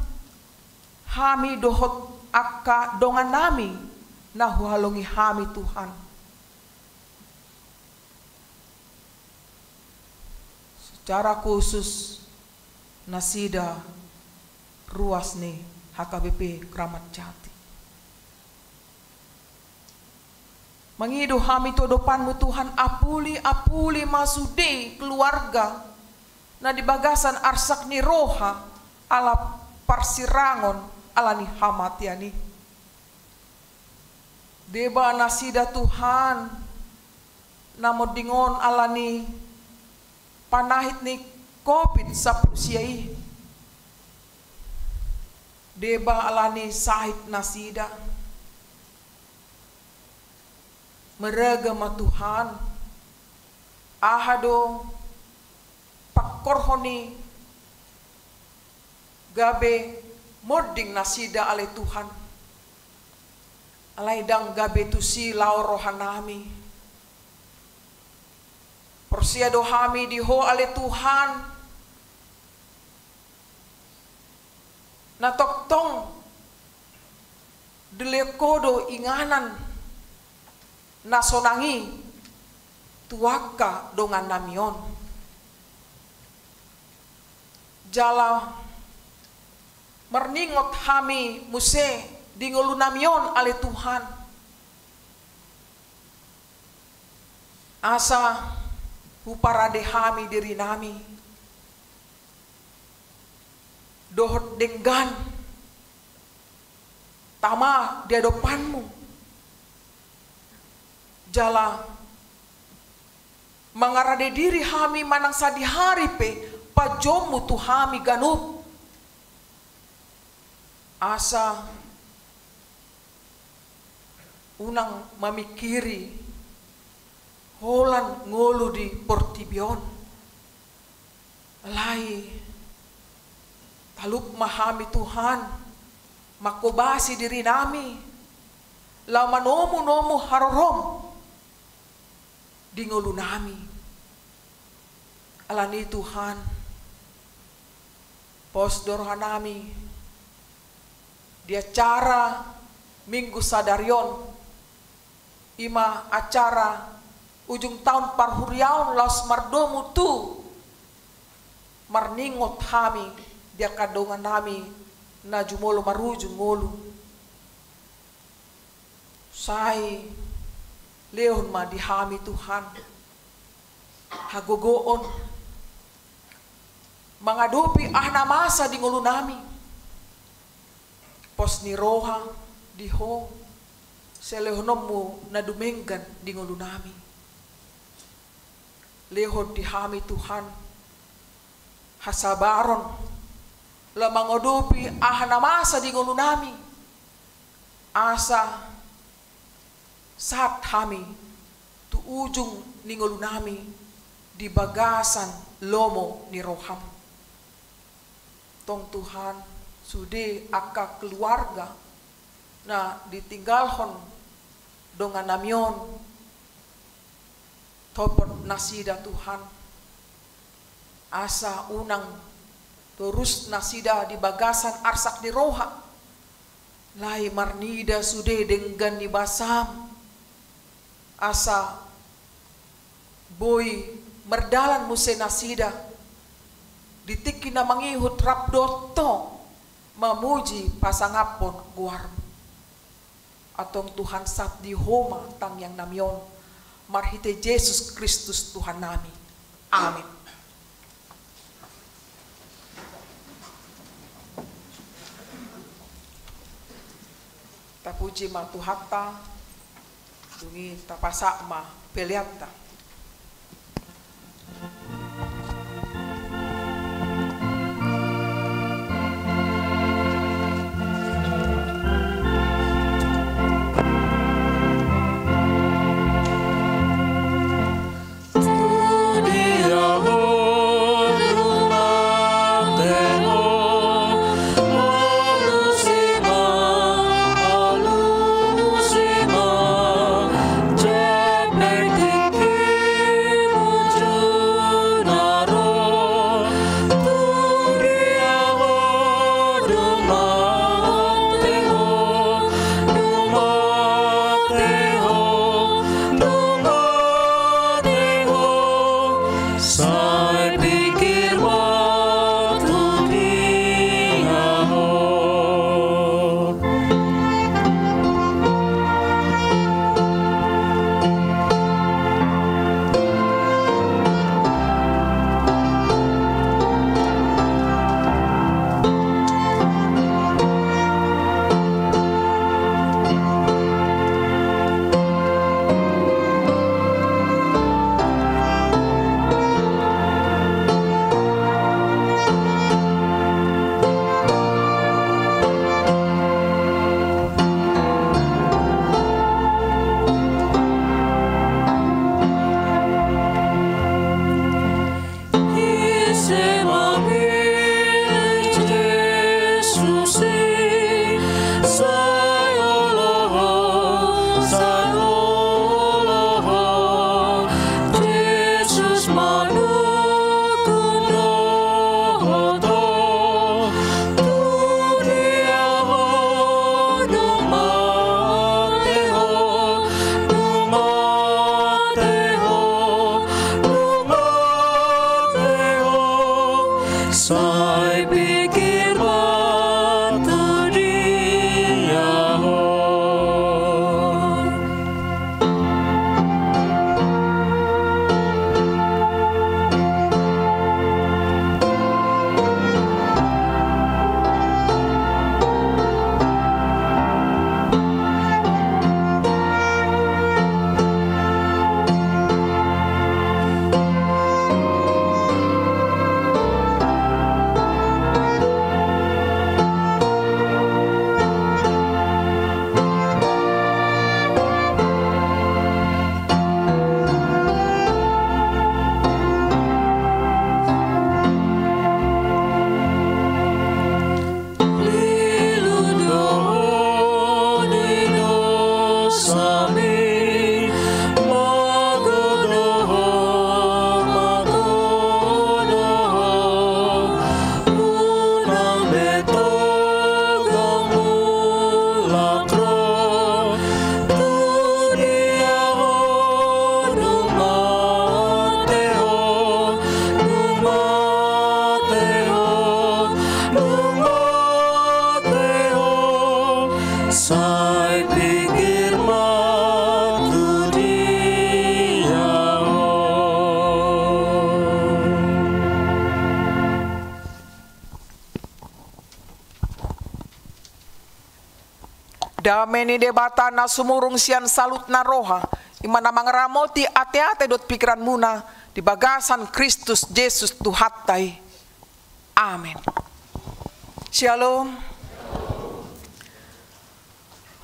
hami dohot angka dongannami na huhalongi hami Tuhan. Secara khusus nasida ruas ni H K B P Kramat Jati. Mangido hami tu adopanmu Tuhan, apuli, apuli ma sude keluarga na di bagasan arsak ni roha ala parsirangon ala ni hamatean i. Deba nasida Tuhan na monding on ala ni panahit ni Covid sampulu sia i. Deba ala ni sahit nasida. Maragama Tuhan, aha do pangkorhon i gabe monding nasida ale Tuhan. Alai ndang gabe tusi laho rohanami. Porsea do hami di Ho ale Tuhan, na tongtong dilehon Ho do inganan na sonang i tu angka dongannami on. Jala marningot hami muse di ngolunami on ale Tuhan. Asa huparade hami dirinami dohot denggan tama di adopanmu. Jala mangarade diri hami manang sadihari pe panjouonmu tu hami ganup. Asa unang mamingkiri holan ngolu di portibi on. Alai talup ma hami Tuhan, manghobasi dirinami laho manomunomu harorom di ngolunami. Alani Tuhan, pos do rohanami Di acara Minggu sadari on, i ma acara ujung taon parhuriaon laos mardomu tu marningot hami di angka dongannami na jumolo marujung ngolu. Sai lehon ma di hami Tuhan hagogoon mangadopi aha na masa di ngolunami. Pos ni roha di Ho, silehononmu na dumenggan di ngolunami. Lehon di hami Tuhan hasabaron laho mangadopi aha na masa di ngolunami, asa sahat hami tu ujung ni ngolunami di bagasan lomo ni roham. Tong Tuhan, sude angka keluarga na ditinggalhon dongannami on, topot nasida Tuhan, asa unang torus nasida di bagasan arsak ni roha, alai marnida sude denggan ni basam, asa boi mardalan muse nasida di tingki na mangihut rap dohot Ho mamuji pasangaphon goarmu. Antong Tuhan, sahat di Ho ma tangiangnami on, marhite Jesus Kristus Tuhannami. Amin. Tapuji ma Tuhanta, dung i tapasahat ma peleanta. Dame ni Debata na sumurung sian saluhutna roha, i ma na mangaramoti ateate dohot pingkiranmuna di bagasan Kristus Jesus Tuhanta i. Amen. Syalom.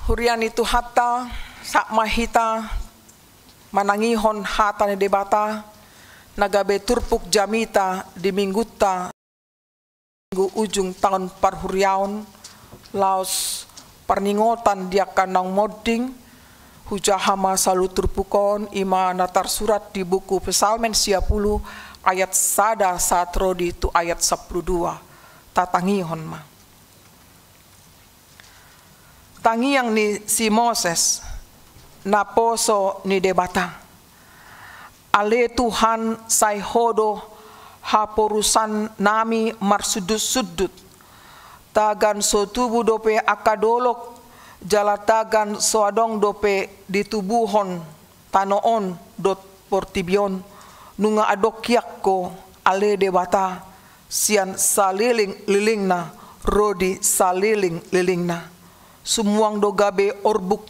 Huria ni Tuhanta, sahat ma hita manangihon hata ni Debata na gabe turpuk jamita di minggunta, minggu ujung taon parhuriaon, laos parningotan di angka naung monding. Hujaha ma saluhut turpuk on, i ma na tarsurat di buku Psalmen sia pulu ayat sada sahat ro di tu ayat sampulu dua. Tatangihon ma. Tangiang ni si Moses, naposo ni Debata. Ale Tuhan, sai Ho do haporusannami marsundutsundut. Tagan so tubu dope angka dolok, jala tagan so adong dope ditubuhon tano on dohot portibi on, nunga adong hian Ho, ale Debata, sian salelenglelengna ro di salelenglelengna. Sumuang do gabe orbuk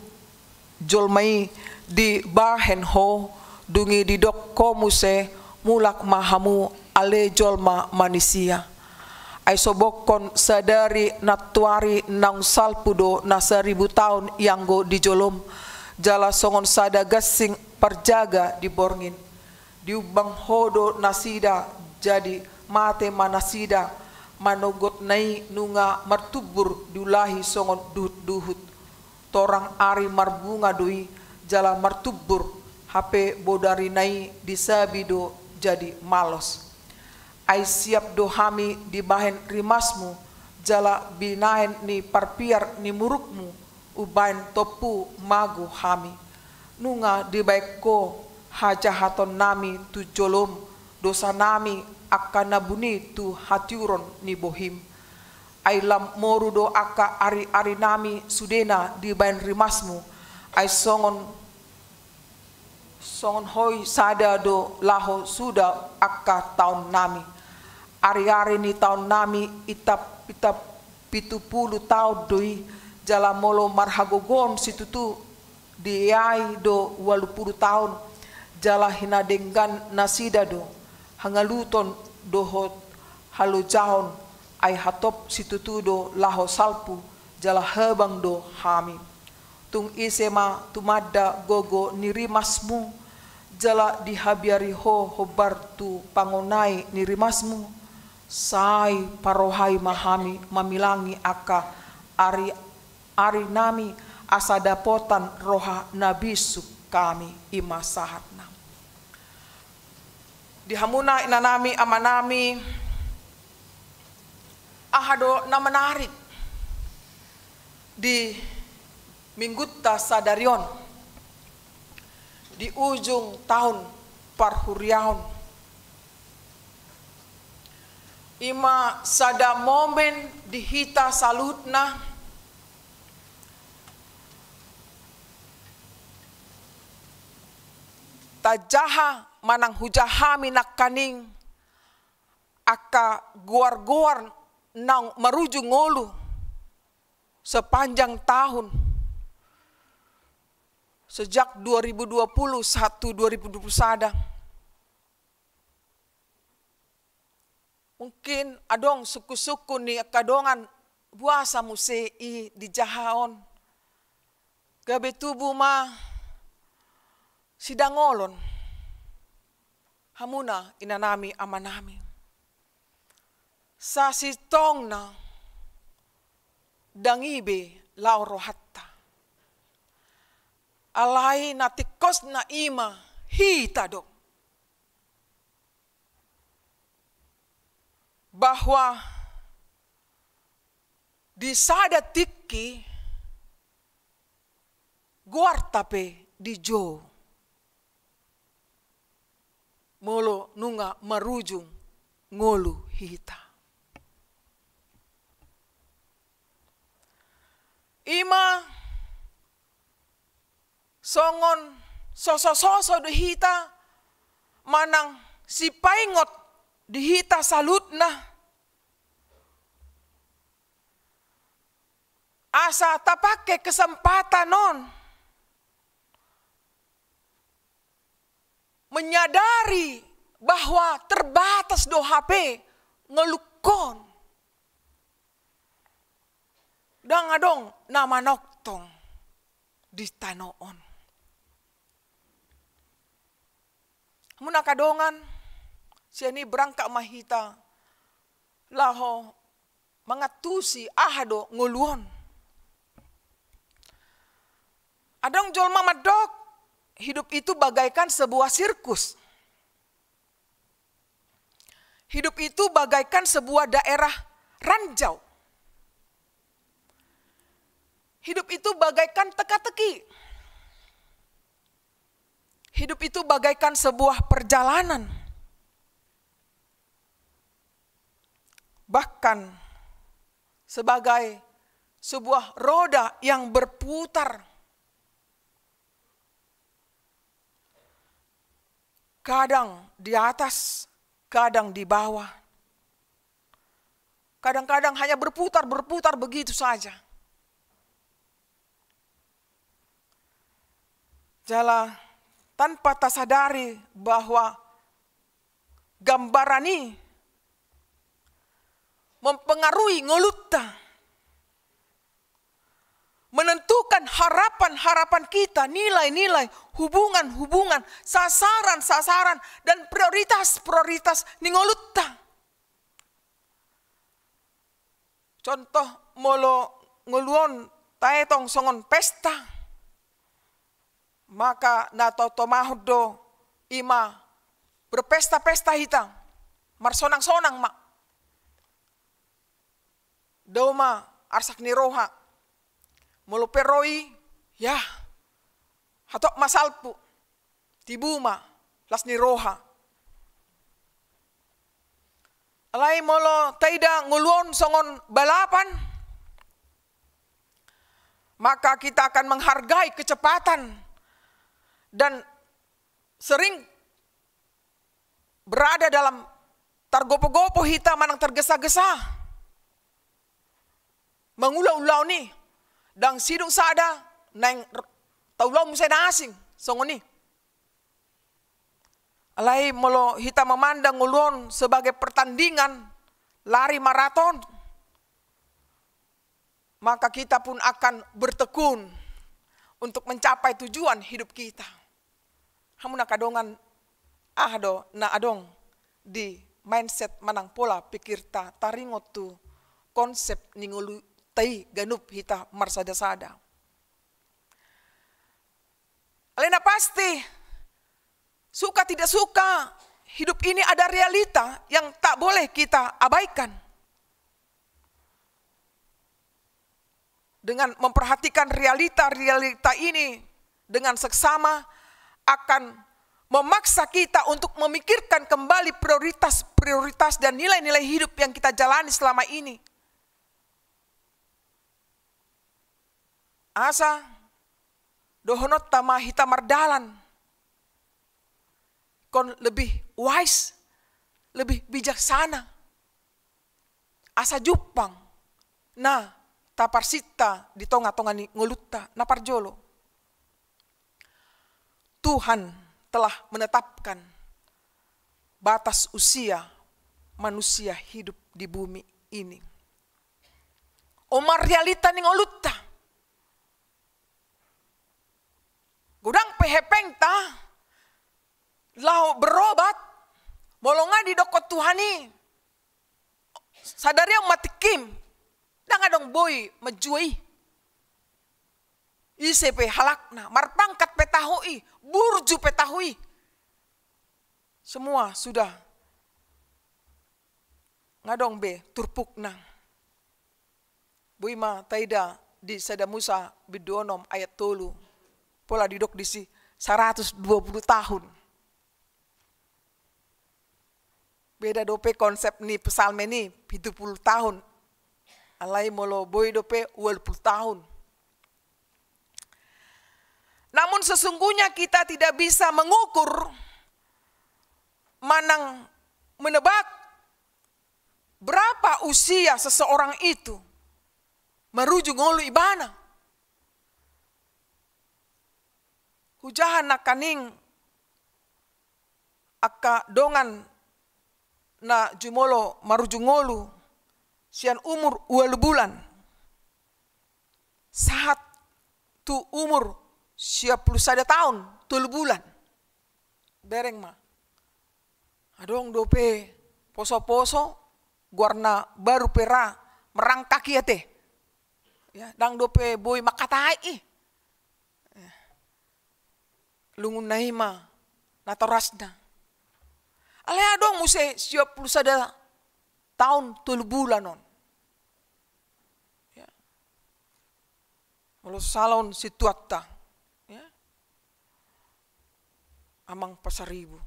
jolma i dibahen Ho, dung i didok Ho muse, mulak ma hamu ale jolma manisia. Ai sobokhon sadari nantuari naung salpu do na saribu taon i anggo di jolom, jala songon sada gansing parjaga di borngin. Diumbang Ho do nasida, jadi mate ma nasida, manogotna i nunga martumbur diulahi songon duhutduhut. Torang ari marbunga do i jala martumbur, hape bodarina i disabi do jadi malos. Ai siap do hami dibahen rimasmu, jala binahen ni parpiar ni murukmu umbahen tompu mago hami. Nunga dibahen Ho hajahatonnami tu jolom, dosanami angka na buni tu hatiuron ni bohim. Ai lam moru do angka ariarinami sudena dibahen rimasmu, ai songon, songon hoi sada do laho suda angka taonnami. Ariari ni taonnami itap, itap pitu pulu taon do i, jala molo marhagogoon situtu, dieai do ualu pulu taon, jala hinadenggan nasida do, hangaluton dohot halojaon, ai hatop situtu do laho salpu, jala habang do hami. Tung ise ma tumanda gogo ni rimasmu, jala dihabiari Ho hombar tu pangonai ni rimasmu? Sai parohai ma hami mamilangi angka ari arinami, asa dapotan roha na bisuk hami. I ma sahatna. Di hamuna inanami amanami, aha do na menarik di minggunta sadari on, di ujung taon parhuriaon? I ma sada momen di hita saluhutna, tajaha manang hujaha hami nangkaning angka goar-goar naung marujung ngolu sepanjang tahun, sejak dua ribu dua puluh satu, dua ribu dua puluh sada. Mungkin adong sungkun-sungkun ni angka dongan, boasa muse i dijaha on. Gabe tubu ma sidangolon. Hamuna inanami amanami, sasintongna ndang i be laho rohanta. Alai na tingkosna i ma hita do, bahwa di sada tingki goarta pe dijou molo nunga marujung ngolu hita. I ma songon sosososo do hita manang sipaingot di hita saluhutna. Asa tapake kesempatan on menyadari bahwa terbatas do hape ngolungkon. Ndang adong na manongtong di tano on. Muna angka dongan, sian i berangkat ma hita laho mangantusi aha do ngolu on. Adong jolma mandok, hidup itu bagaikan sebuah sirkus. Hidup itu bagaikan sebuah daerah ranjau. Hidup itu bagaikan teka-teki. Hidup itu bagaikan sebuah perjalanan. Bahkan sebagai sebuah roda yang berputar. Kadang di atas, kadang di bawah. Kadang-kadang hanya berputar, berputar begitu saja. Jala tanpa tasadari bahwa gambaran i mempengaruhi ngolunta, menentukan harapan-harapan kita, nilai-nilai, hubungan-hubungan, sasaran-sasaran, dan prioritas-prioritas ni ngolunta. Contoh, molo ngolu on taetong songon pesta, maka na taotomahon do i ma berpesta-pesta hita, marsonang-sonang ma. Dao ma arsak ni roha. Molo pe ro i, ya, hatop ma salpu, tibu ma las ni roha. Alai molo taida ngolu on songon balapan, maka kita akan menghargai kecepatan dan sering berada dalam targopo-gopo hita manang tergesa-gesa mangula ulaon i. Ndang sidung sada naeng r-, taulaon muse na asing songon i. Alai molo hita memandang ngolu on sebagai pertandingan lari maraton, maka kita pun akan bertekun untuk mencapai tujuan hidup kita. Hamu na angka dongan, aha do na adong di mindset manang pola pikirta taringot tu konsep ni ngolunta i ganup hita marsada-sada? Alai na pasti, suka tidak suka, hidup ini ada realita yang tak boleh kita abaikan. Dengan memperhatikan realita-realita ini dengan seksama akan memaksa kita untuk memikirkan kembali prioritas-prioritas dan nilai-nilai hidup yang kita jalani selama ini. Asa dohononta ma hita mardalan ingkon lebih wise, lebih bijaksana. Asa jumpang na taparsinta di tonga-tonga ni ngolunta. Na parjolo, Tuhan telah menetapkan batas usia manusia hidup di bumi ini. On ma realita ni ngolunta. Godang pe hepengta laho berobat, molo nga didokkon Tuhan i, sadari on ma tingkim, ndang adong boi manjua i. Ise pe halakna, marpangkat pe tahu i, burju pe tahu i, semua sudah nga adong be turpukna. Boi ma taida di Sada Musa bindu onom ayat tolu. Pola didok disi saratus dua puluh tahun. Beda dope konsep ni Psalmen i, pitu puluh tahun. Alai molo boi dope ualu puluh tahun. Namun sesungguhnya kita tidak bisa mengukur manang menebak berapa usia seseorang itu. marujung ngolu ibana. Hujaha nangkaning angka dongan na jumolo marujung ngolu sian umur ualu bulan sahat tu umur sia pulu sada taon tolu bulan. Bereng ma. Adong dope poso-poso, goarna baru pe ra merangkak i ate. Ya, ndang dope boi mangkatai i. Ya. Lungunna i ma natorasna. Alai adong muse sia pulu sada taon tolu bulan on. Ya. Molo salon situatta. Ya. Amang Pasaribu.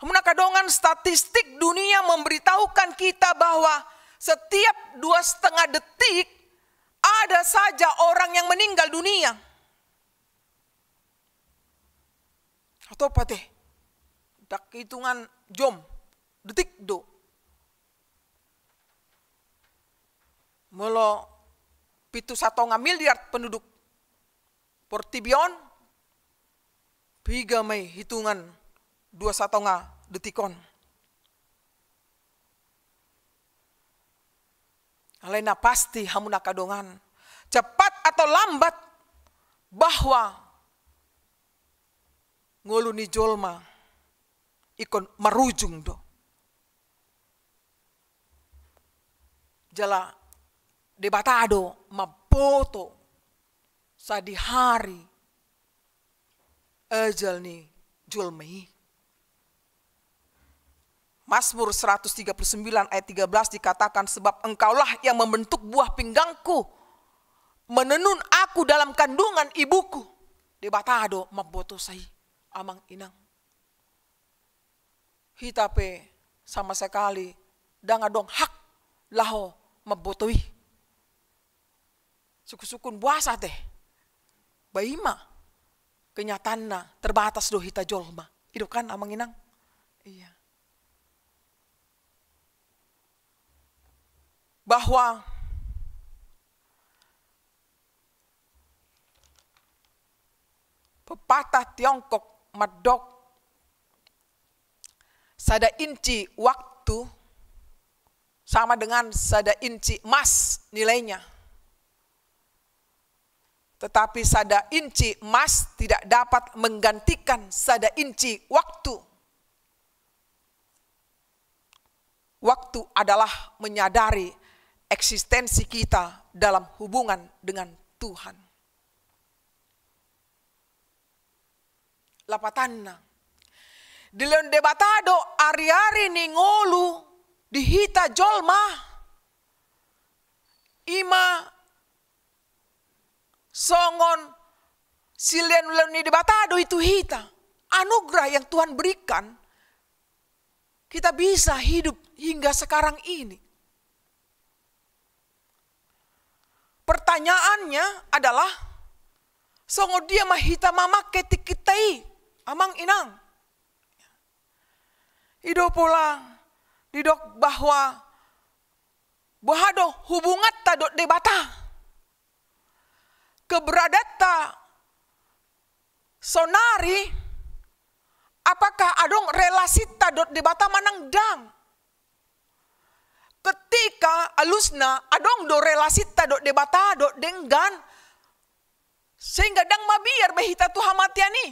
Hamu angka dongan, statistik dunia memberitahukan kita bahwa setiap dua setengah detik ada saja orang yang meninggal dunia. Atau apa teh? Dak hitungan jom, detik do. Molo pitu satonga miliar penduduk portibi on, piga ma i hitungan dua satonga detik on. Alai na pasti hamu angka dongan, cepat atau lambat, bahwa ngolu ni jolma ingkon marujung do. Jala Debata do mamboto sadihari ajal ni jolma i. Mazmur seratus tiga puluh sembilan ayat tiga belas dikatakan, "Sebab Engkaulah yang membentuk buah pinggangku, menenun aku dalam kandungan ibuku." Debata do mamboto sa i, amang inang. Hita pe sama sekali ndang adong hak laho mamboto i. Sungkun-sungkun boasa teh? Ba i ma kenyataanna, terbatas do hita jolma. I do kan, amang inang? Iya. Bahwa pepatah Tiongkok mandok, sada inci waktu sama dengan sada inci emas nilainya. Tetapi sada inci emas tidak dapat menggantikan sada inci waktu. Waktu adalah menyadari eksistensi kita dalam hubungan dengan Tuhan. Lapatanna, dilehon Debata do ari-ari ni ngolu di hita jolma. I ma songon silehon-lehon ni Debata do i tu hita. Anugerah yang Tuhan berikan, kita bisa hidup hingga sekarang ini. Pertanyaannya adalah, songon dia ma hita mamake tingkinta i, amang inang? I do pola didok bahwa boha do hubunganta dohot Debata? Keberadaanta sonari, apakah adong relasinta dohot Debata manang ndang? Ketika alusna adong do relasinta dohot Debata dohot denggan, sehingga ndang mabiar be hita tu hamatean i.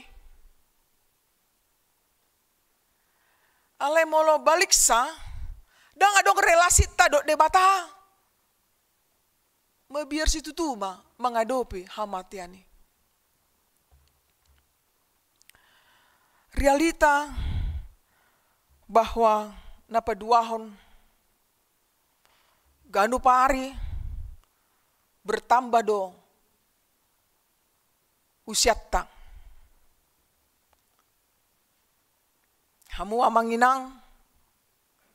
Alai molo baliksa, ndang adong relasinta dohot Debata, mabiar situtu ma mangadopi hamatean i. Realita bahwa na paduahon, ganup ari bertambah do usianta. Hamu amang inang,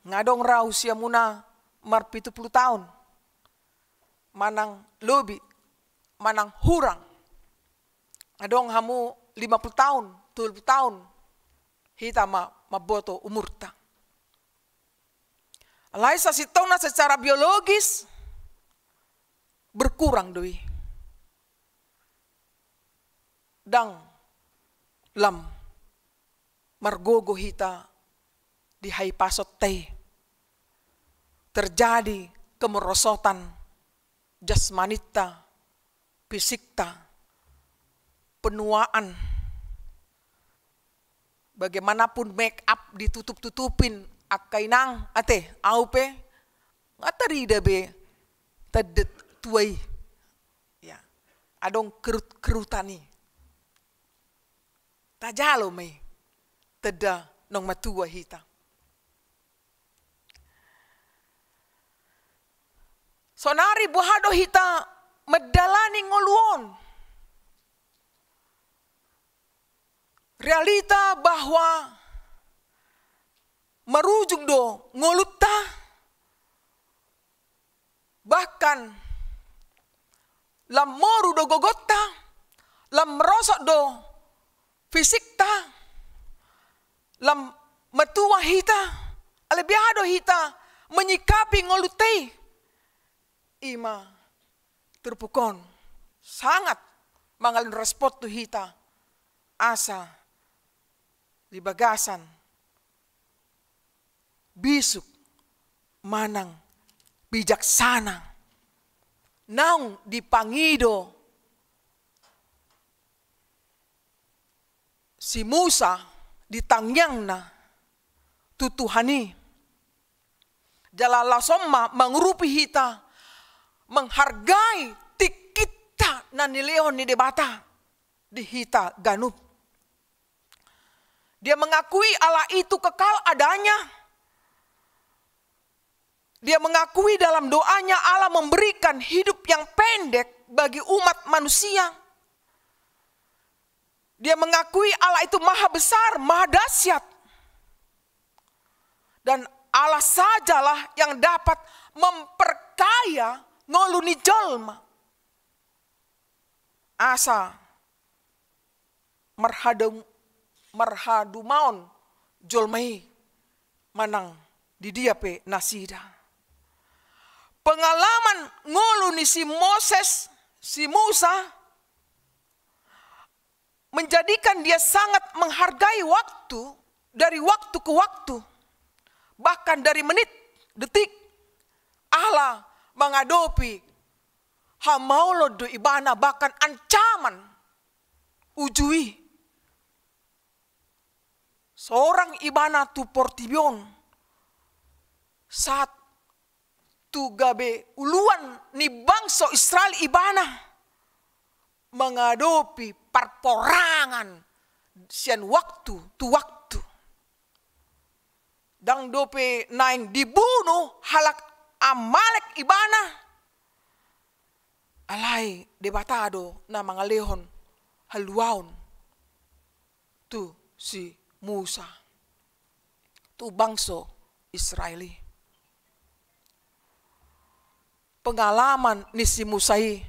nga adong ra usiamuna marpitu pulu taon, manang lobi, manang hurang. Adong hamu lima pulu taon, tolu pulu taon, hita ma mamboto umurta. Alai sasintongna secara biologis, berkurang do i. Ndang lam margogo hita di hahipason ta i. Terjadi kemerosotan jasmaninta, fisikta, penuaan. Bagaimanapun make up ditutup-tutupin, angka inang, ate, au pe, nga tarida be tanda tua i. Ya, adong kerut-kerutan i. Tajalo ma i tanda naung matua hita. Saonari boha do hita mandalani ngolu on? Realita bahwa marujung do ngolunta, bahkan lam moru do gogonta, lam merosot do fisikta, lam matua hita, alai boha do hita menyikapi ngolunta i? I ma turpuk on sangat mangalehon respon tu hita, asa di bagasan bisuk manang bijaksana naung dipangido si Musa di tangiangna tu Tuhan i. Jala laos on ma mangurupi hita menghargai tingkinta na nilehon ni Debata di hita ganup. Dia mengakui Allah itu kekal adanya. Dia mengakui dalam doanya Allah memberikan hidup yang pendek bagi umat manusia. Dia mengakui Allah itu maha besar, maha dahsyat. Dan Allah sajalah yang dapat memperkaya ngolu ni jolma. Asa marhadum-, marhadumaon jolma i manang di dia pe nasida. Pengalaman ngolu ni si Moses, si Musa, menjadikan dia sangat menghargai waktu, dari waktu ke waktu, bahkan dari menit, detik. Allah mangadopi hamaolon do ibana, bahkan ancaman uju i. Sorang ibana tu portibi on, sahat tu gabe uluan ni bangso Israel ibana, mangadopi parporangan sian waktu tu waktu. Ndang dope naeng dibunu halak Amalek ibana, alai Debata do na mangalehon haluaon tu si Musa, tu bangso Israel i. Pengalaman ni si Musa i,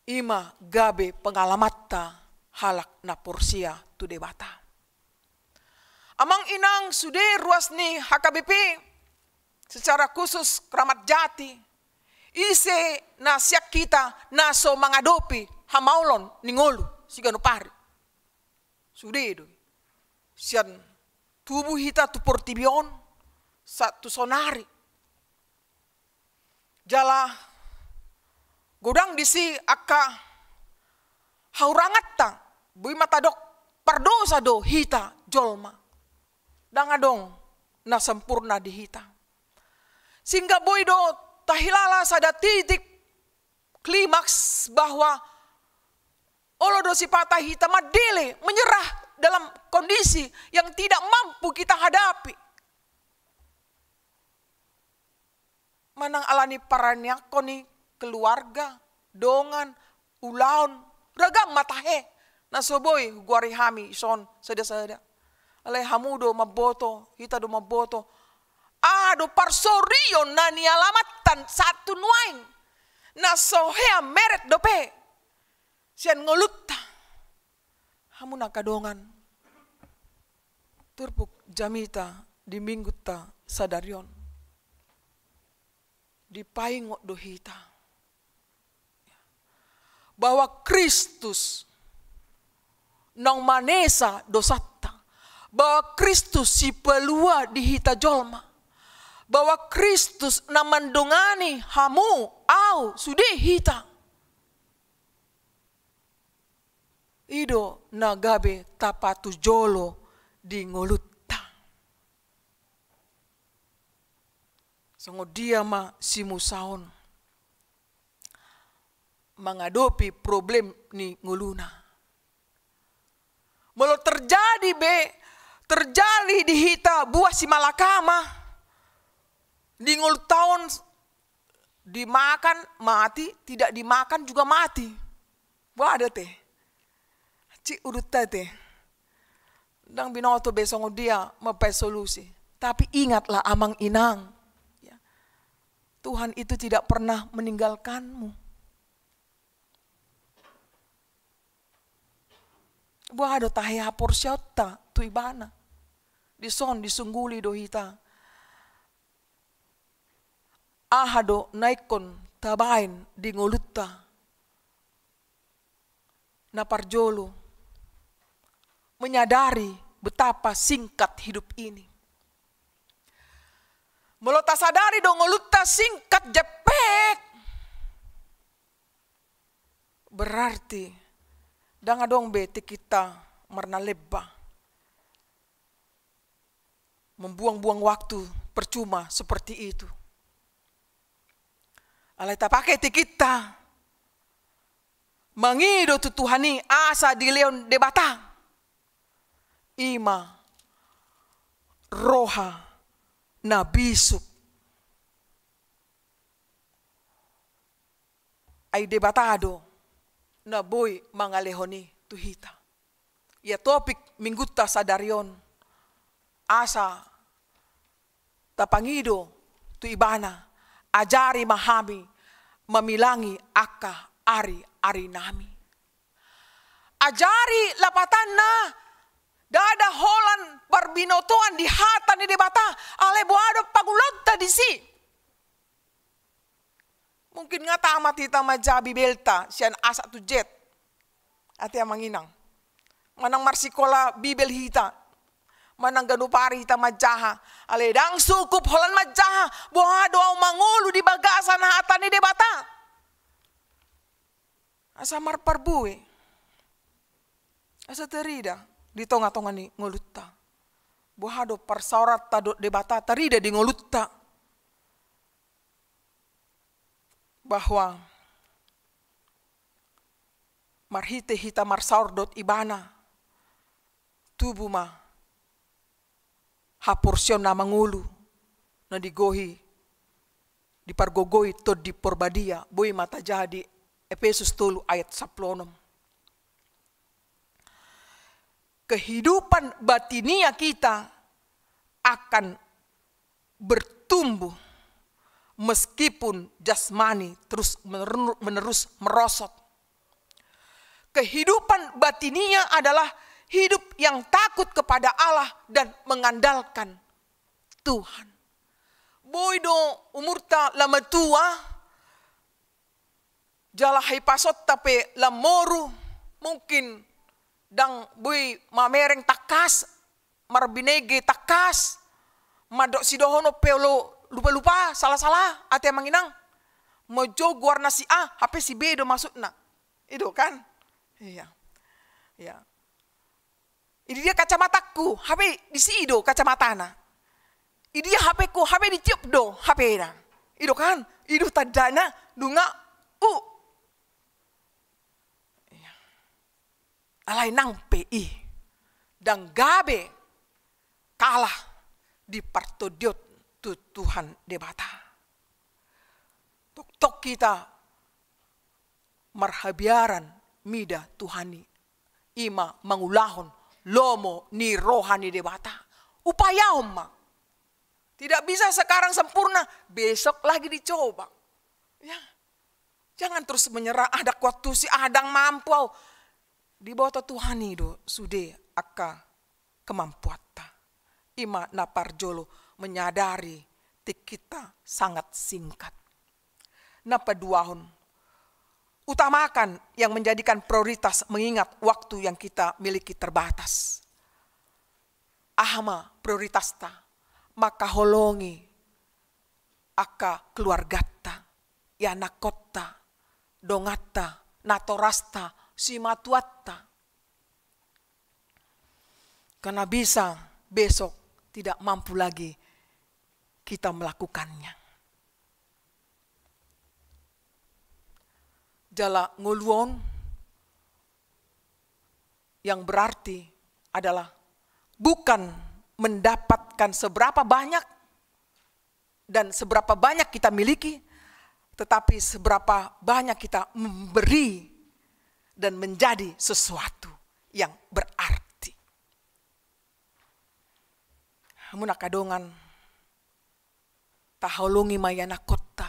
i ma gabe pengalamanta halak na porsea tu Debata. Amang inang sude ruas ni H K B P, secara khusus Kramat Jati, ise na sian hita na so mangadopi hamaolon ni ngolu siganup ari? Sude do i. Sian tubu hita tu portibi on sahat tu saonari. Jala godang disi angka hauranganta, boi ma tadok pardosa do hita jolma. Ndang adong na sempurna di hita. Sehingga boi do tahilala sada titik klimaks bahwa olo do sipata hita mandele, menyerah dalam kondisi yang tidak mampu kita hadapi. Manang ala ni paraniakkon ni keluarga, dongan, ulaon, ragam ma tahe na so boi hugoari hami dison sada-sada. Alai hamu do mamboto, hita do mamboto. Aha do parsorion na nialamantan sahat tu nuaeng, na so hea meret dope sian ngolunta. Hamu na angka dongan, turpuk jamita di minggunta sadari on. Dipaingot do hita bahwa Kristus naung manesa dosanta, bahwa Kristus sipalua di hita jolma, bahwa Kristus na mandongani hamu, au, sude hita. I do na gabe tapatujolo di ngolunta. Songon dia ma si Musa on mangadopi problem ni ngoluna? Molo terjadi be, terjadi di hita buah si Malakama, di ngolunta on, dimakan mati, tidak dimakan juga mati. Boha do ate? Cik, udut ate. Ndang binoto be songon dia mambaen solusi. Tapi ingatlah, amang inang, ya, Tuhan itu tidak pernah meninggalkanmu. Boha do tahe haporseaonta tu Ibana? Dison disungguli do hita. Aha do na ingkon tabaen di ngolunta? Na parjolo, menyadari betapa singkat hidup ini. Molo tasadari do ngolunta singkat jempek, berarti ndang adong be tingkinta marnalemba. Membuang-buang waktu percuma seperti itu. Alai tapake tingkinta mangido tu Tuhan i asa dilehon Debata, i ma roha na bisuk. Ai Debata do na boi mangalehon i tu hita. Ia topik minggunta sadari on, asa tapangido tu Ibana, ajari ma hami mamilangi angka ari-arinami. Ajari lapatanna, ndada holan parbinotoan di hata ni Debata, alai boha do pangulaonta disi. Mungkin nga tamat hita manjaha Bibelta sian A satu Z. Ate amang inang. Manang marsikola Bibel hita. Manang ganup ari hita manjaha. Alai ndang sukup holan manjaha. Boha do au mangolu di bagasan hata ni Debata? Asa marparbue. Asa tarida di tonga-tonga ni ngolunta. Boha do parsaoranta dohot Debata tarida di ngolunta. Bahwa marhite hita marsaor dohot Ibana, tubu ma haporseaon na mangolu, na digohi, dipargogoi Tondi Porbadia, boi ma tajaha di Epesus tolu ayat sampulu onom. Kehidupan batinia kita akan bertumbuh meskipun jasmani terus meneru-, menerus merosot. Kehidupan batinia adalah hidup yang takut kepada Allah dan mengandalkan Tuhan. Boi do umurta lam matua, jala haipasaonta pe lam moru, mungkin ndang boi mamereng tangkas, marbinege tangkas, mandok sidohonon pe olo lupa-lupa, sala-sala, ate amang inang. Molo jo goarna si A, hape si B do maksudna. I do kan? Iya. Iya. Di dia kacamatangku, hape disi do kacamatana. Di dia hapeku, hape ditiop do hapena. I do kan? I do tandana, nunga u. Iya. Alai nang pe i, ndang gabe kalah di partondion tu Tuhan Debata. Toktok hita marhabiaran mida Tuhan i, i ma mangulahon lomo ni roha ni Debata. Upayaon ma. Tidak bisa sekarang sempurna, besok lagi dicoba. Ya. Jangan terus menyerah, ah, ndang kuat tusi, ah, ndang mampu au. Diboto Tuhan i do sude angka kemampuanta. I ma na parjolo, menyadari tingkinta sangat singkat. Na paduahon, utamakan yang menjadikan prioritas mengingat waktu yang kita miliki terbatas. Aha ma prioritasta? Mangkaholongi angka keluarganta, ianakhonta, donganta, natorasta, simatuanta. Karena bisa besok tidak mampu lagi kita melakukannya. Jala ngoluhon yang berarti adalah bukan mendapatkan seberapa banyak dan seberapa banyak kita miliki, tetapi seberapa banyak kita memberi dan menjadi sesuatu yang berarti. Hamu angka dongan, taholongi ma ianakhonta.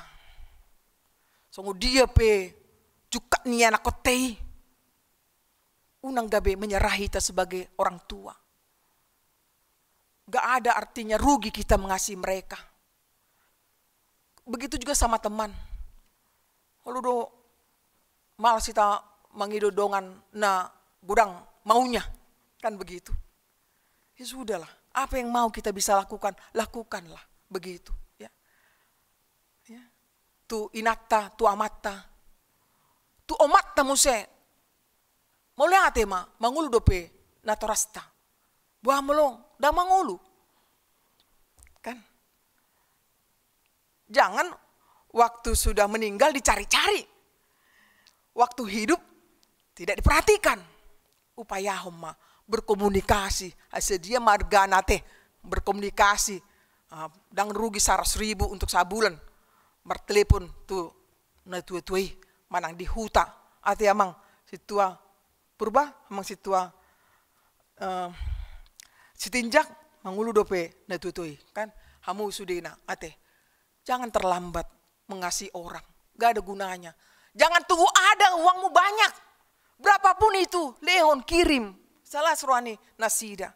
Songon dia pe jungkat ni ianakhonta i, unang gabe menyerah hita sebagai orang tua. Gak ada artinya, rugi kita mengasihi mereka. Begitu juga sama teman. Kalau do malas kita mangido dongan na godang maunya, kan begitu. Ya sudahlah, apa yang mau kita bisa lakukan, lakukanlah, begitu, ya. Ya. Tu inanta, tu amanta, tu omanta muse. Mauliate ma, mangolu dope natorasta. Boha molo ndang mangolu? Kan? Jangan waktu sudah meninggal dicari-cari. Waktu hidup tidak diperhatikan. Upayahon ma berkomunikasi, asa dia margana te berkomunikasi. Ah, ndang rugi saratus ribu untuk sabulan martelepon tu natua-tua i manang di huta. Ate amang sintua Purba, amang sintua, eh, Sitinjak, mangolu dope natua-tua i, kan? Hamu sudena, ate. Jangan terlambat mengasihi orang. Gak ada gunanya. Jangan tunggu ada uangmu banyak. Berapapun itu, lehon, kirim. Salah roha ni nasida.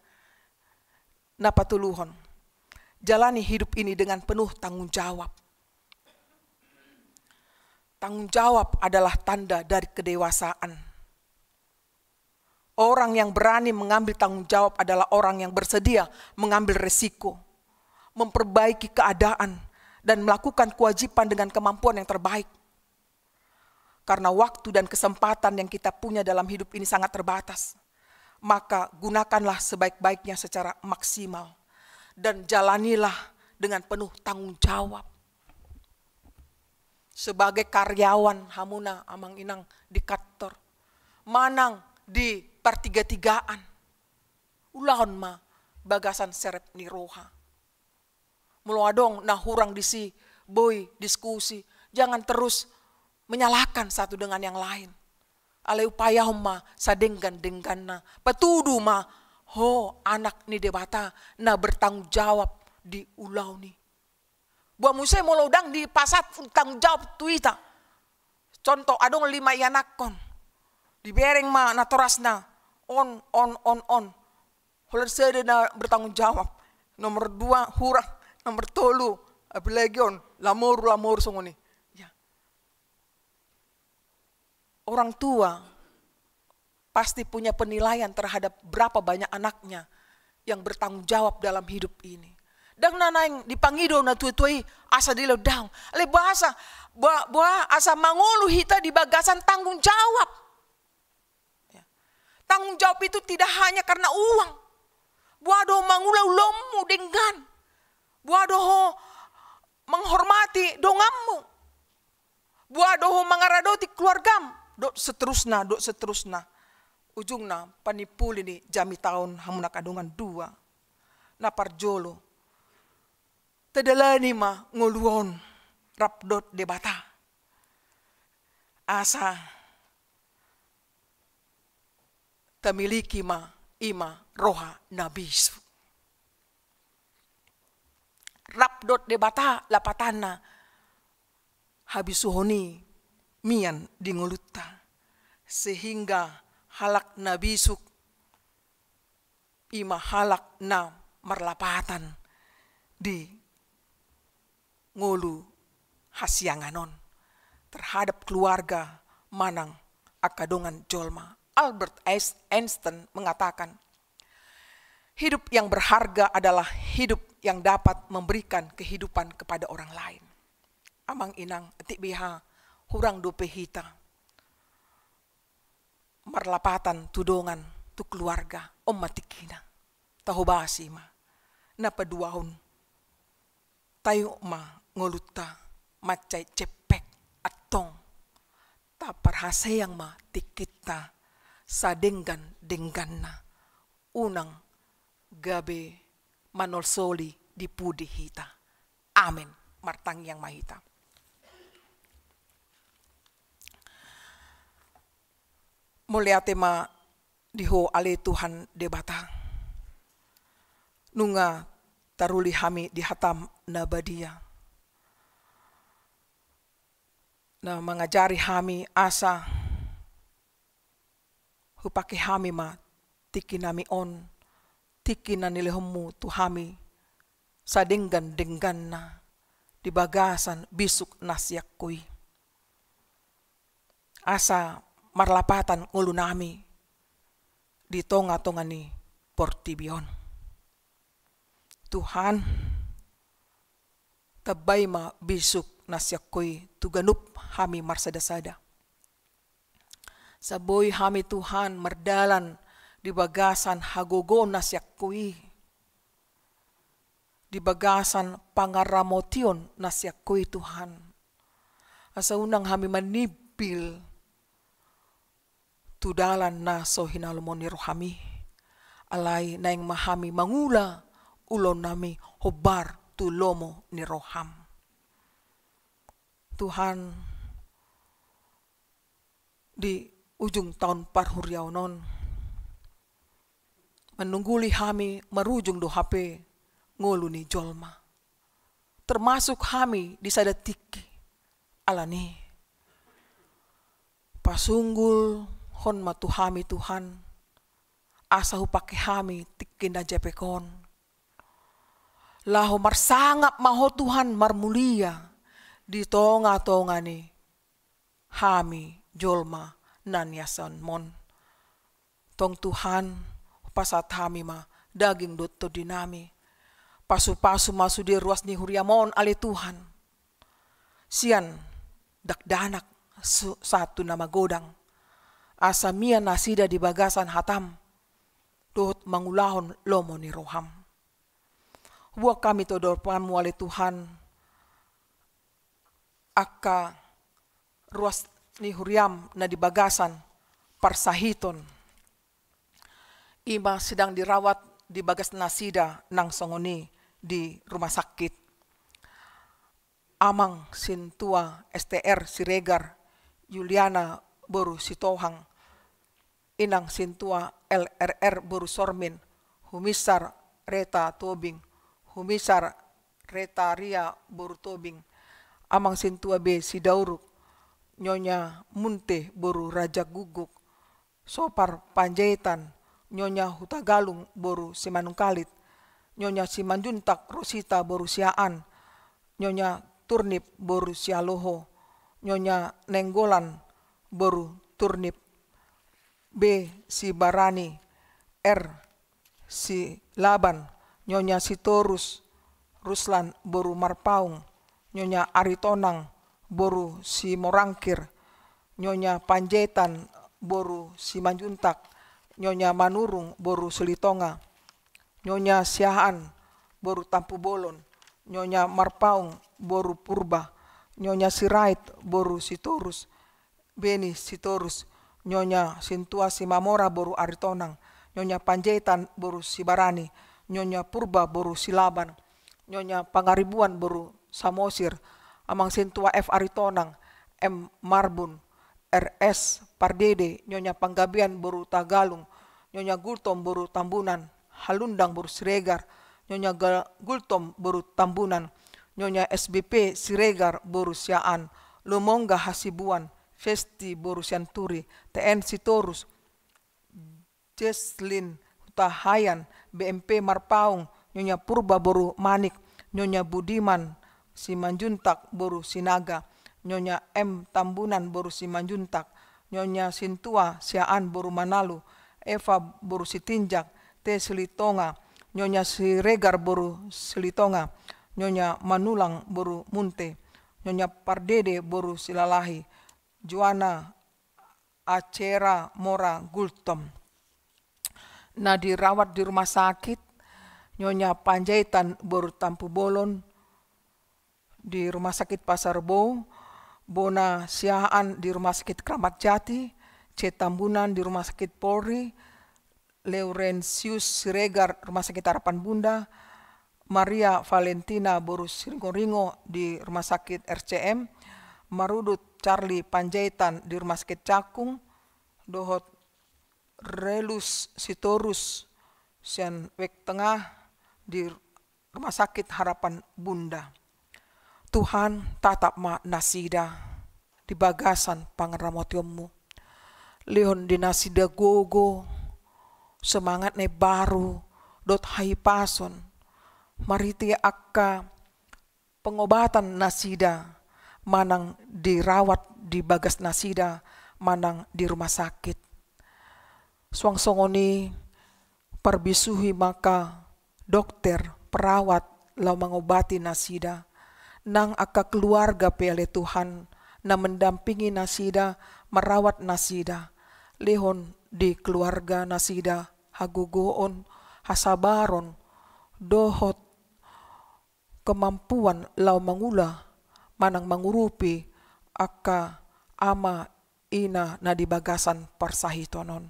Na patoluhon, jalani hidup ini dengan penuh tanggung jawab. Tanggung jawab adalah tanda dari kedewasaan. Orang yang berani mengambil tanggung jawab adalah orang yang bersedia mengambil resiko, memperbaiki keadaan, dan melakukan kewajiban dengan kemampuan yang terbaik. Karena waktu dan kesempatan yang kita punya dalam hidup ini sangat terbatas, maka gunakanlah sebaik-baiknya secara maksimal dan jalanilah dengan penuh tanggung jawab. Sebagai karyawan, hamuna amang inang di kantor manang di partiga-tigaan, ulahon ma bagasan serep ni roha. Molo adong na hurang disi, boi diskusi, jangan terus menyalahkan satu dengan yang lain. Alai upayahon ma sadenggan-dengganna, patudu ma ho anak ni Debata na bertanggung jawab di ulaon i. Boha muse molo ndang dipasahat tanggung jawab tu hita. Contoh, adong lima ianakhon, dibereng ma natorasna, on, on, on, on. Holan sada na bertanggung jawab. Nomor dua hurang, nomor tolu, apalagi on, lamoru, lamoru songon i. Ya. Orang tua pasti punya penilaian terhadap berapa banyak anaknya yang bertanggung jawab dalam hidup ini. Ndang na naeng dipangido natua-tua i asa dilehon daong. Alai boasa, boha, boha asa mangolu hita di bagasan tanggung jawab. Ya. Tanggung jawab itu tidak hanya karena uang. Boha do mangula ulaonmu denggan. Boha do ho menghormati donganmu. Boha do ho mangaradoti keluargam. Dohot seterusna, dohot seterusna. Ujungna, panimpuli ni jamita on, hamu angka dongan, dua. Na parjolo, tadalani ma ngolu on rap dohot Debata. Asa tamiliki ma i ma roha na bisuk. Rap dohot Debata lapatanna habisuhon i mian di ngolunta. Sehingga halak na bisuk i ma halak na marlapatan di ngolu hasiangan on. terhadap keluarga manang angka dongan jolma. Albert Einstein mengatakan, hidup yang berharga adalah hidup yang dapat memberikan kehidupan kepada orang lain. Amang inang, atik beha hurang dope hita marlapatan tu dongan, tu keluarga, on ma tingkina. Tahobasi ma, na paduahon, taingot ma ngolunta mansai ceppek, antong taparhaseang ma tingkinta sadenggan-dengganna, unang gabe manolsoli di pudi hita. Amen. Martangiang ma hita. Mauliate ma di Ho ale Tuhan Debata, nunga taruli hami di hataM na badia, na mangajari hami asa hupake hami ma tingkinami on, tingki na nilehonMu tu hami sadenggan-dengganna di bagasan bisuk na sian Ho i, asa marlapatan ngolunami di tonga-tonga ni portibi on. Tuhan, tambai ma bisuk na sian Ho i tu ganup hami marsada-sada. Asa boi hami, Tuhan, mardalan di bagasan hagogoon na sian Ho i, di bagasan pangaramotion na sian Ho i, Tuhan. Asa unang hami manimpil tu dalan na so hinalomo ni rohaM i. Alai naeng ma hami mangula ulaonnami hombar tu lomo ni rohaM. Tuhan, di ujung taon parhuriaon on, manungguli hami marujung do hape ngolu ni jolma, termasuk hami di sada tingki. Alani i, pasunggulhon ma tu hami, Tuhan, asa hupake hami tingki na jepek on, laho marsangap ma Ho, Tuhan, marmulia di tonga-tonga ni hami jolma na niasaonMon. Tong, Tuhan, hupasahat hami ma daging dohot tondinami. Pasu-pasu ma sude ruas ni huriaM on, ale Tuhan, sian dakdanak su-, sahat tu na magodang, asa mian nasida di bagasan hataM dohot mangulahon lomo ni rohaM. Huboan hami tu adopanMu, ale Tuhan, angka ruas ni huriaM na di bagasan parsahiton, i ma sedang dirawat di bagas nasida nang songon i di rumah sakit. Amang Sintua S T R Siregar, Yuliana boru Sitohang, Inang Sintua L R R boru Sormin, Humisar Reta Tobing, Humisar Reta Ria boru Tobing, Amang Sintua B Sidauruk, Nyonya Munte boru Raja Guguk, Sopar Panjaitan, Nyonya Hutagalung boru Simanungkalit, Nyonya Simanjuntak Rosita boru Siaan, Nyonya Turnip boru Sialoho, Nyonya Nenggolan boru Turnip, B Sibarani, R Silaban, Nyonya Sitorus Ruslan boru Marpaung, Nyonya Aritonang boru Simorangkir, Nyonya Panjaitan boru Simanjuntak, Nyonya Manurung boru Silitonga, Nyonya Siahaan boru Tampubolon, Nyonya Marpaung boru Purba, Nyonya Sirait boru Sitorus, Beni Sitorus, Nyonya Sintua Simamora boru Aritonang, Nyonya Panjaitan boru Sibarani, Nyonya Purba boru Silaban, Nyonya Pangaribuan boru Samosir, Amang Sintua F Aritonang, M Marbun, R S Pardede, Nyonya Panggabean boru Tagalung, Nyonya Gultom boru Tambunan, Halundang boru Siregar, Nyonya Ga-, Gultom boru Tambunan, Nyonya S B P Siregar boru Siaan, Lumongga Hasibuan, Festi boru Sianturi, T N Sitorus, Jeslin Hutahaean, B M P Marpaung, Nyonya Purba boru Manik, Nyonya Budiman Simanjuntak boru Sinaga, Nyonya M Tambunan boru Simanjuntak, Nyonya Sintua Siahaan boru Manalu, Eva boru Sitinjak, T Silitonga, Nyonya Siregar boru Silitonga, Nyonya Manulang boru Munte, Nyonya Pardede boru Silalahi, Joana Acera Mora Gultom. Na dirawat di rumah sakit, Nyonya Panjaitan boru Tampubolon di Rumah Sakit Pasar Rebo, Bona Siahaan di Rumah Sakit Kramat Jati, C Tambunan di Rumah Sakit Polri, Laurentius Siregar Rumah Sakit Harapan Bunda, Maria Valentina boru Siringoringo di Rumah Sakit R C M, Marudut Charlie Panjaitan di Rumah Sakit Cakung, dohot Relus Sitorus sian Wek Tengah di Rumah Sakit Harapan Bunda. Tuhan, tatap ma nasida di bagasan pangaramotionmu. Lehon di nasida gogo, semangat na imbaru, dohot hahipason, marhite angka pengobatan nasida, manang dirawat di bagas nasida, manang di rumah sakit. Suang songon i, parbisuhi ma angka dokter, perawat, laho mangobati nasida. Nang angka keluarga pe ale Tuhan, na mendampingi nasida, merawat nasida. Lehon di keluarga nasida hagogoon, hasabaron, dohot kemampuan laho mangula manang mangurupi angka ama ina na di bagasan parsahiton on.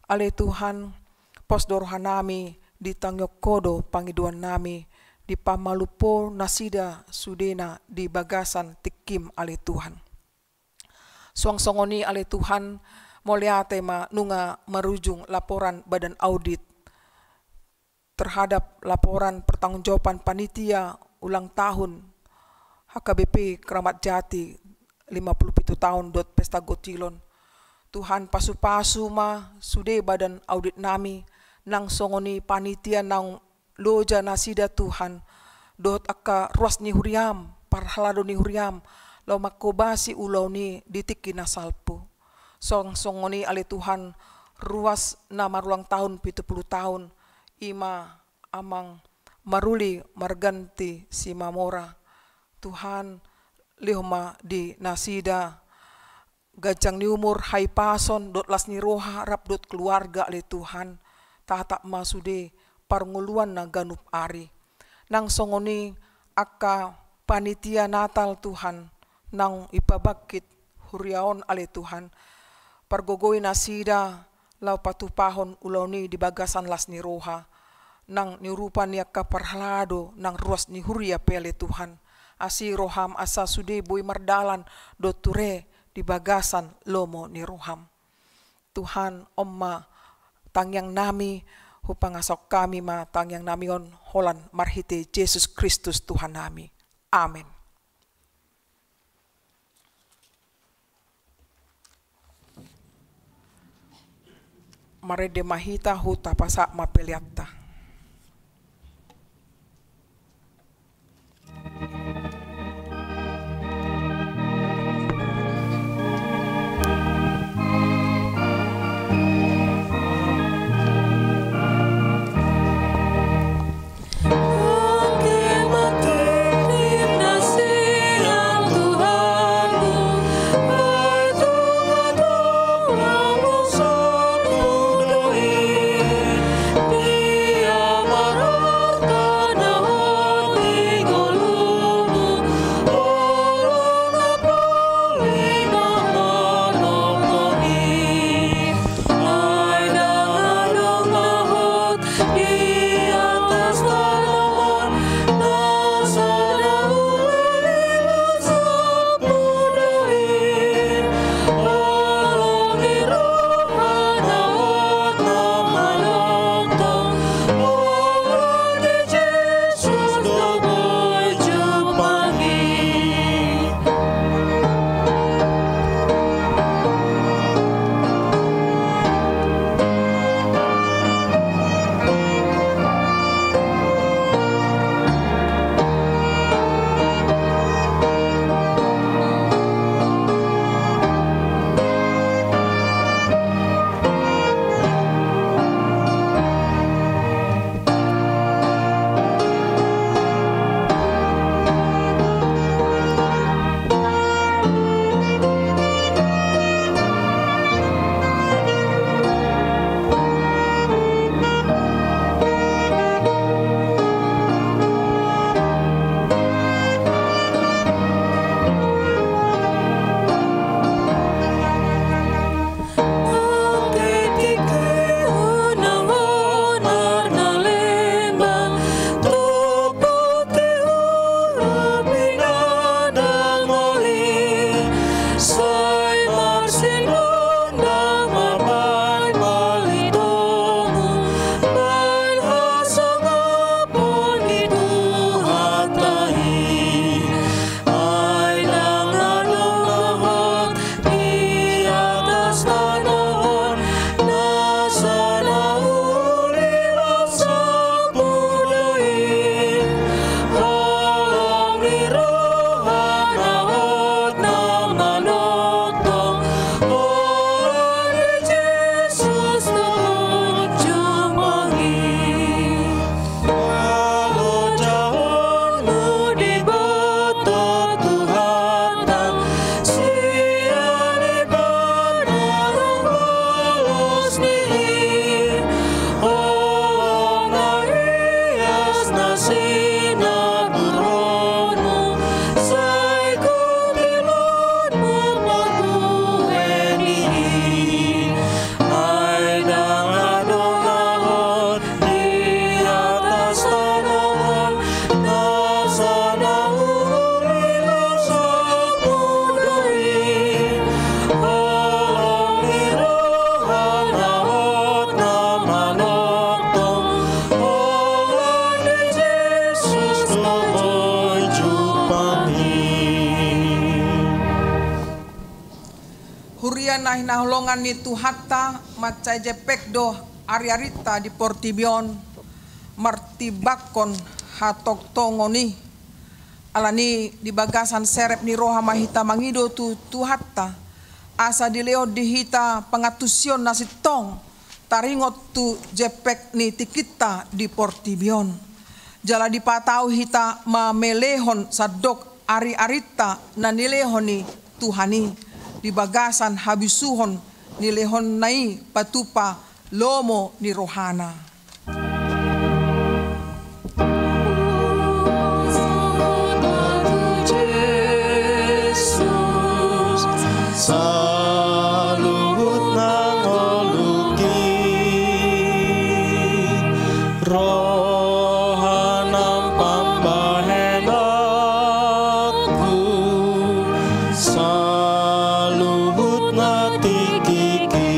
Ale Tuhan, pos do rohanami, ditangiang Ho do pangidoannami, dipamalum Ho nasida sudena di bagasan tingkim ale Tuhan. Suang songon i ale Tuhan, mauliate ma nunga marujung laporan badan audit terhadap laporan pertanggungjawaban panitia ulang tahun H K B P Kramat Jati lima puluh pitu taon dohot pesta gotilon. Tuhan, pasupasu ma sude badan auditnami, nang songon i panitia naung loja nasida Tuhan, dohot angka ruas ni huriam, parhalado ni huriam, laho mangkobasi ulaon i di tingki na salpu. Suang songon i ale Tuhan, ruas na marulang tahun pitu pulu taon, i ma amang Maruli Marganti Simamora. Tuhan, lehon ma di nasida ganjang ni umur, hahipason dohot las ni roha rap dohot keluarga ale Tuhan. Tatap ma sude parngoluanna ganup ari. Nang songon i angka panitia Natal Tuhan, naung ipabangkit huria on ale Tuhan. Pargogoi nasida laho patupahon ulaon i di bagasan las ni roha. Nang niurupan ni angka parhalado nang ruas ni huria pe ale Tuhan. Asi roham asa sude boi mardalan dohot ture di bagasan lomo ni roham. Tuhan, on ma tangiangnami, hupangasahon hami ma tangiangnami on holan marhite Jesus Kristus Tuhannami. Amen. Marende ma hita, tapasahat ma peleanta. Ia na hinaholongan ni Tuhanta, mansai jempek do ariarinta di portibi on, martimbangkon hatongtongon i. Alani di bagasan serep ni roha ma hita mangido tu Tuhanta, asa dilehon di hita pangantusion na sintong, taringot tu jempek ni tingkinta di portibi on. Jala dipatau hita mamelehon sandok ariarinta na nilehon ni Tuhan i, di bagasan habisuhon nilehonna i patupa lomo ni rohana. Jesus, saluhut na ngolungki, roha nang pambahenanku, saluhut na tingkingki.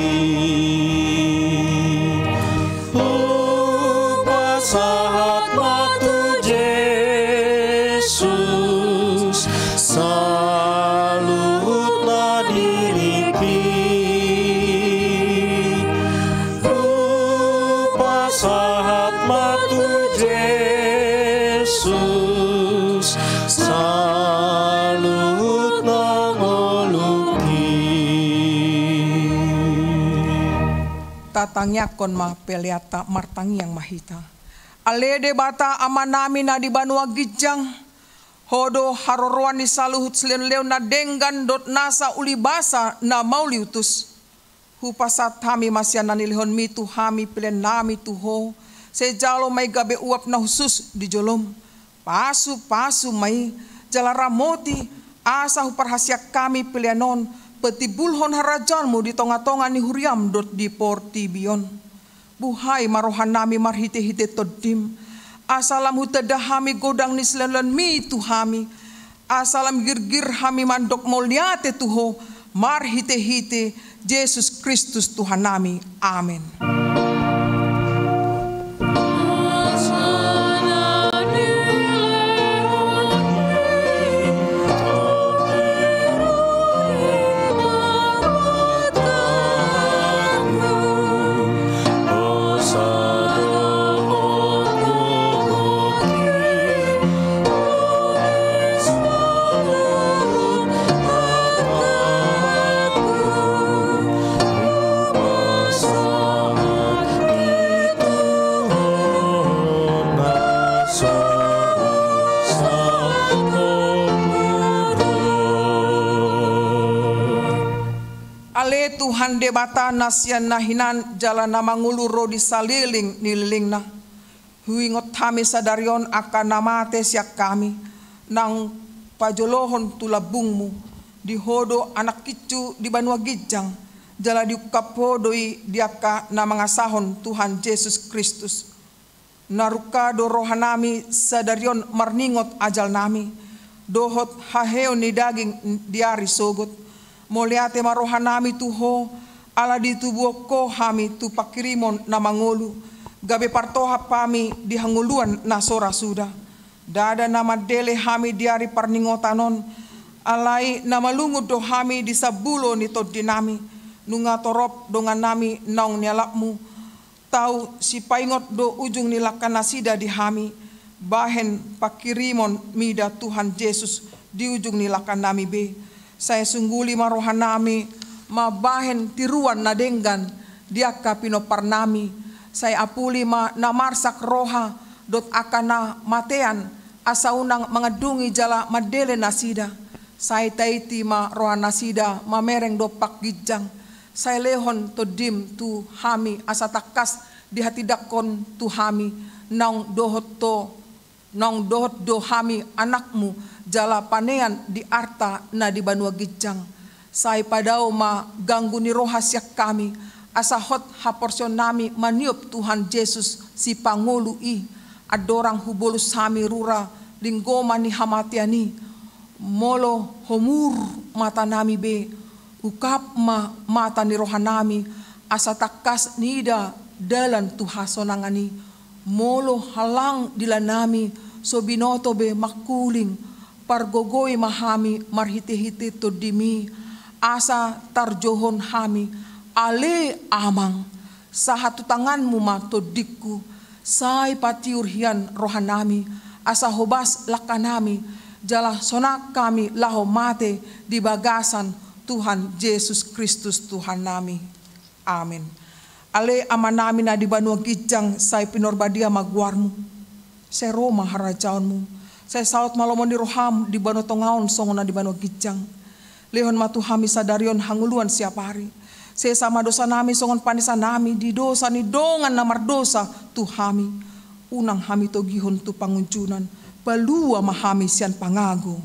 Hupasahat ma tu Jesus saluhutna diringki. Hupasahat ma tu Jesus saluhutna ngolungki. Tatangiangkon ma peleanta, martangiang ma hita. Ale Debata Amanami na di banua ginjang, Ho do haroroan ni saluhut silehonlehon na denggan dohot nasa ulibasa na mauliutus. Hupasahat hami ma sian na nilehonmi tu hami peleannami tu Ho, sai jalo ma i gabe uap na hushus di jolom. Pasupasu ma i, jala ramoti, asa huparhaseang hami pelean on patimbulhon harajaonmu di tongatonga ni huriam dohot di portibi on. Buhai ma rohanami marhitehite Tondim, asa lam hutanda hami godang ni silehonlehonmi tu hami, asa lam girgir hami mandok mauliate tu Ho marhitehite Jesus Kristus Tuhannami. Amen. Ale Tuhan Debata na sian na hinan jala na mangolu ro di saleleng ni lelengna. Huingot hami sadari on angka na mate sian hami, naung pajolohon tu lambungmu, di Ho do Anakkinsu di banua ginjang, jala diungkap Ho do i di angka na mangasahon Tuhan Jesus Kristus. Na rungka do rohanami sadari on marningot ajalnami, dohot haheon ni daging di ari sogot. Mauliate ma rohanami tu Ho, ala ditubuhon Ho hami tu pangkirimon na mangolu, gabe partohap hami di hangoluan na so ra suda. Ndada na mandele hami di ari parningotan on, alai na malungun do hami di sambulo ni tondinami, nunga torop dongannami naung nialapmu, tau sipaingot do ujung ni langkanasida di hami, bahen pangkirimon mida Tuhan Jesus di ujung ni langkanami be. Sai sungguli ma rohanami mambahen tiruan na denggan di angka pinomparnami. Sai apuli ma na marsak roha dohot angka na matean, asa unang mangandungi jala mandele nasida. Sai taiti ma rohanasida mamereng dompak ginjang. Sai lehon Tondim tu hami asa tangkas dihatindangkon tu hami, naung dohot do, naung dohot do hami anakmu jala panean di arta na di banua ginjang. Sai padao ma ganggu ni roha sian hami, asa hot haporseaonnami maniop Tuhan Jesus Sipangolu i. Andorang hubolus hami rura linggoman ni hamatean i, molo homur matanami be, ungkap ma mata ni rohanami, asa tangkas niida dalan tu hasonangan i. Molo halang dilanami so binoto be mangkuling, pargogoi ma hami marhitehite Tondimi, Asa tarjouhon hami, ale Amang, sahat tu tanganmu ma tondingku, sai patiur hian rohanami, asa hobas langkanami, jala sonang hami laho mate di bagasan Tuhan Jesus Kristus Tuhannami. Amen. Ale Amanami na di banua ginjang, sai pinarbadia ma goarmu. Sai ro ma harajaonmu. Sai saut ma lomo ni roham di banua tonga on songon na di banua ginjang. Lehon ma tu hami sadari on hangoluan siapari. Sesa ma dosanami songon panesanami di dosa ni dongan na mardosa tu hami. Unang hami togihon tu pangunjunan, palua ma hami sian pangago.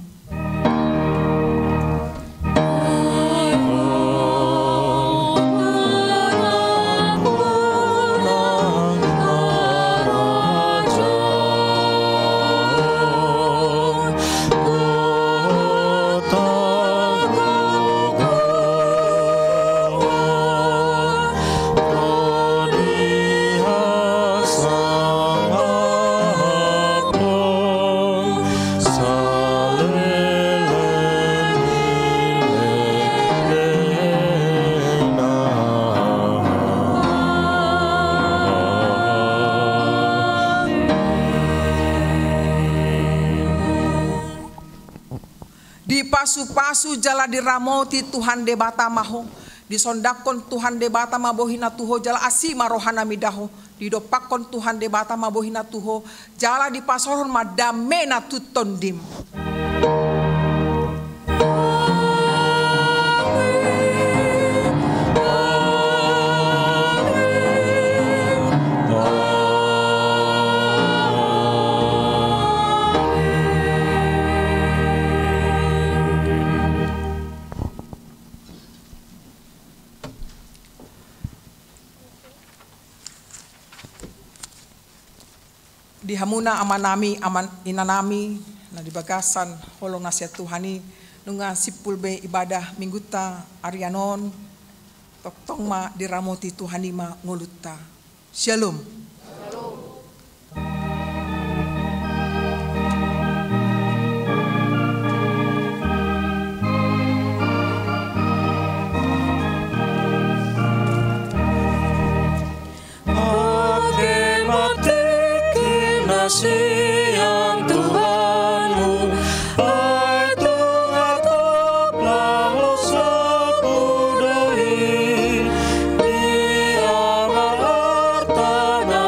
Dipasupasu jala diramoti Tuhan Debata ma ho, disondangkon Tuhan Debata ma bohina tu ho jala asi ma rohana mida ho, didompakkon Tuhan Debata ma bohina tu ho, jala dipasaorhon ma damena tu tondim. Di hamuna amanami, aman inanami, na di bagasan holong na sian Tuhan i, nunga simpul be ibadah minggunta arian on, tongtong ma diramoti Tuhan i ma ngolunta. Shalom. Ate ma tingki na sian Tuhanmu, ai tung hatop laho sopu do i, dia ma arta na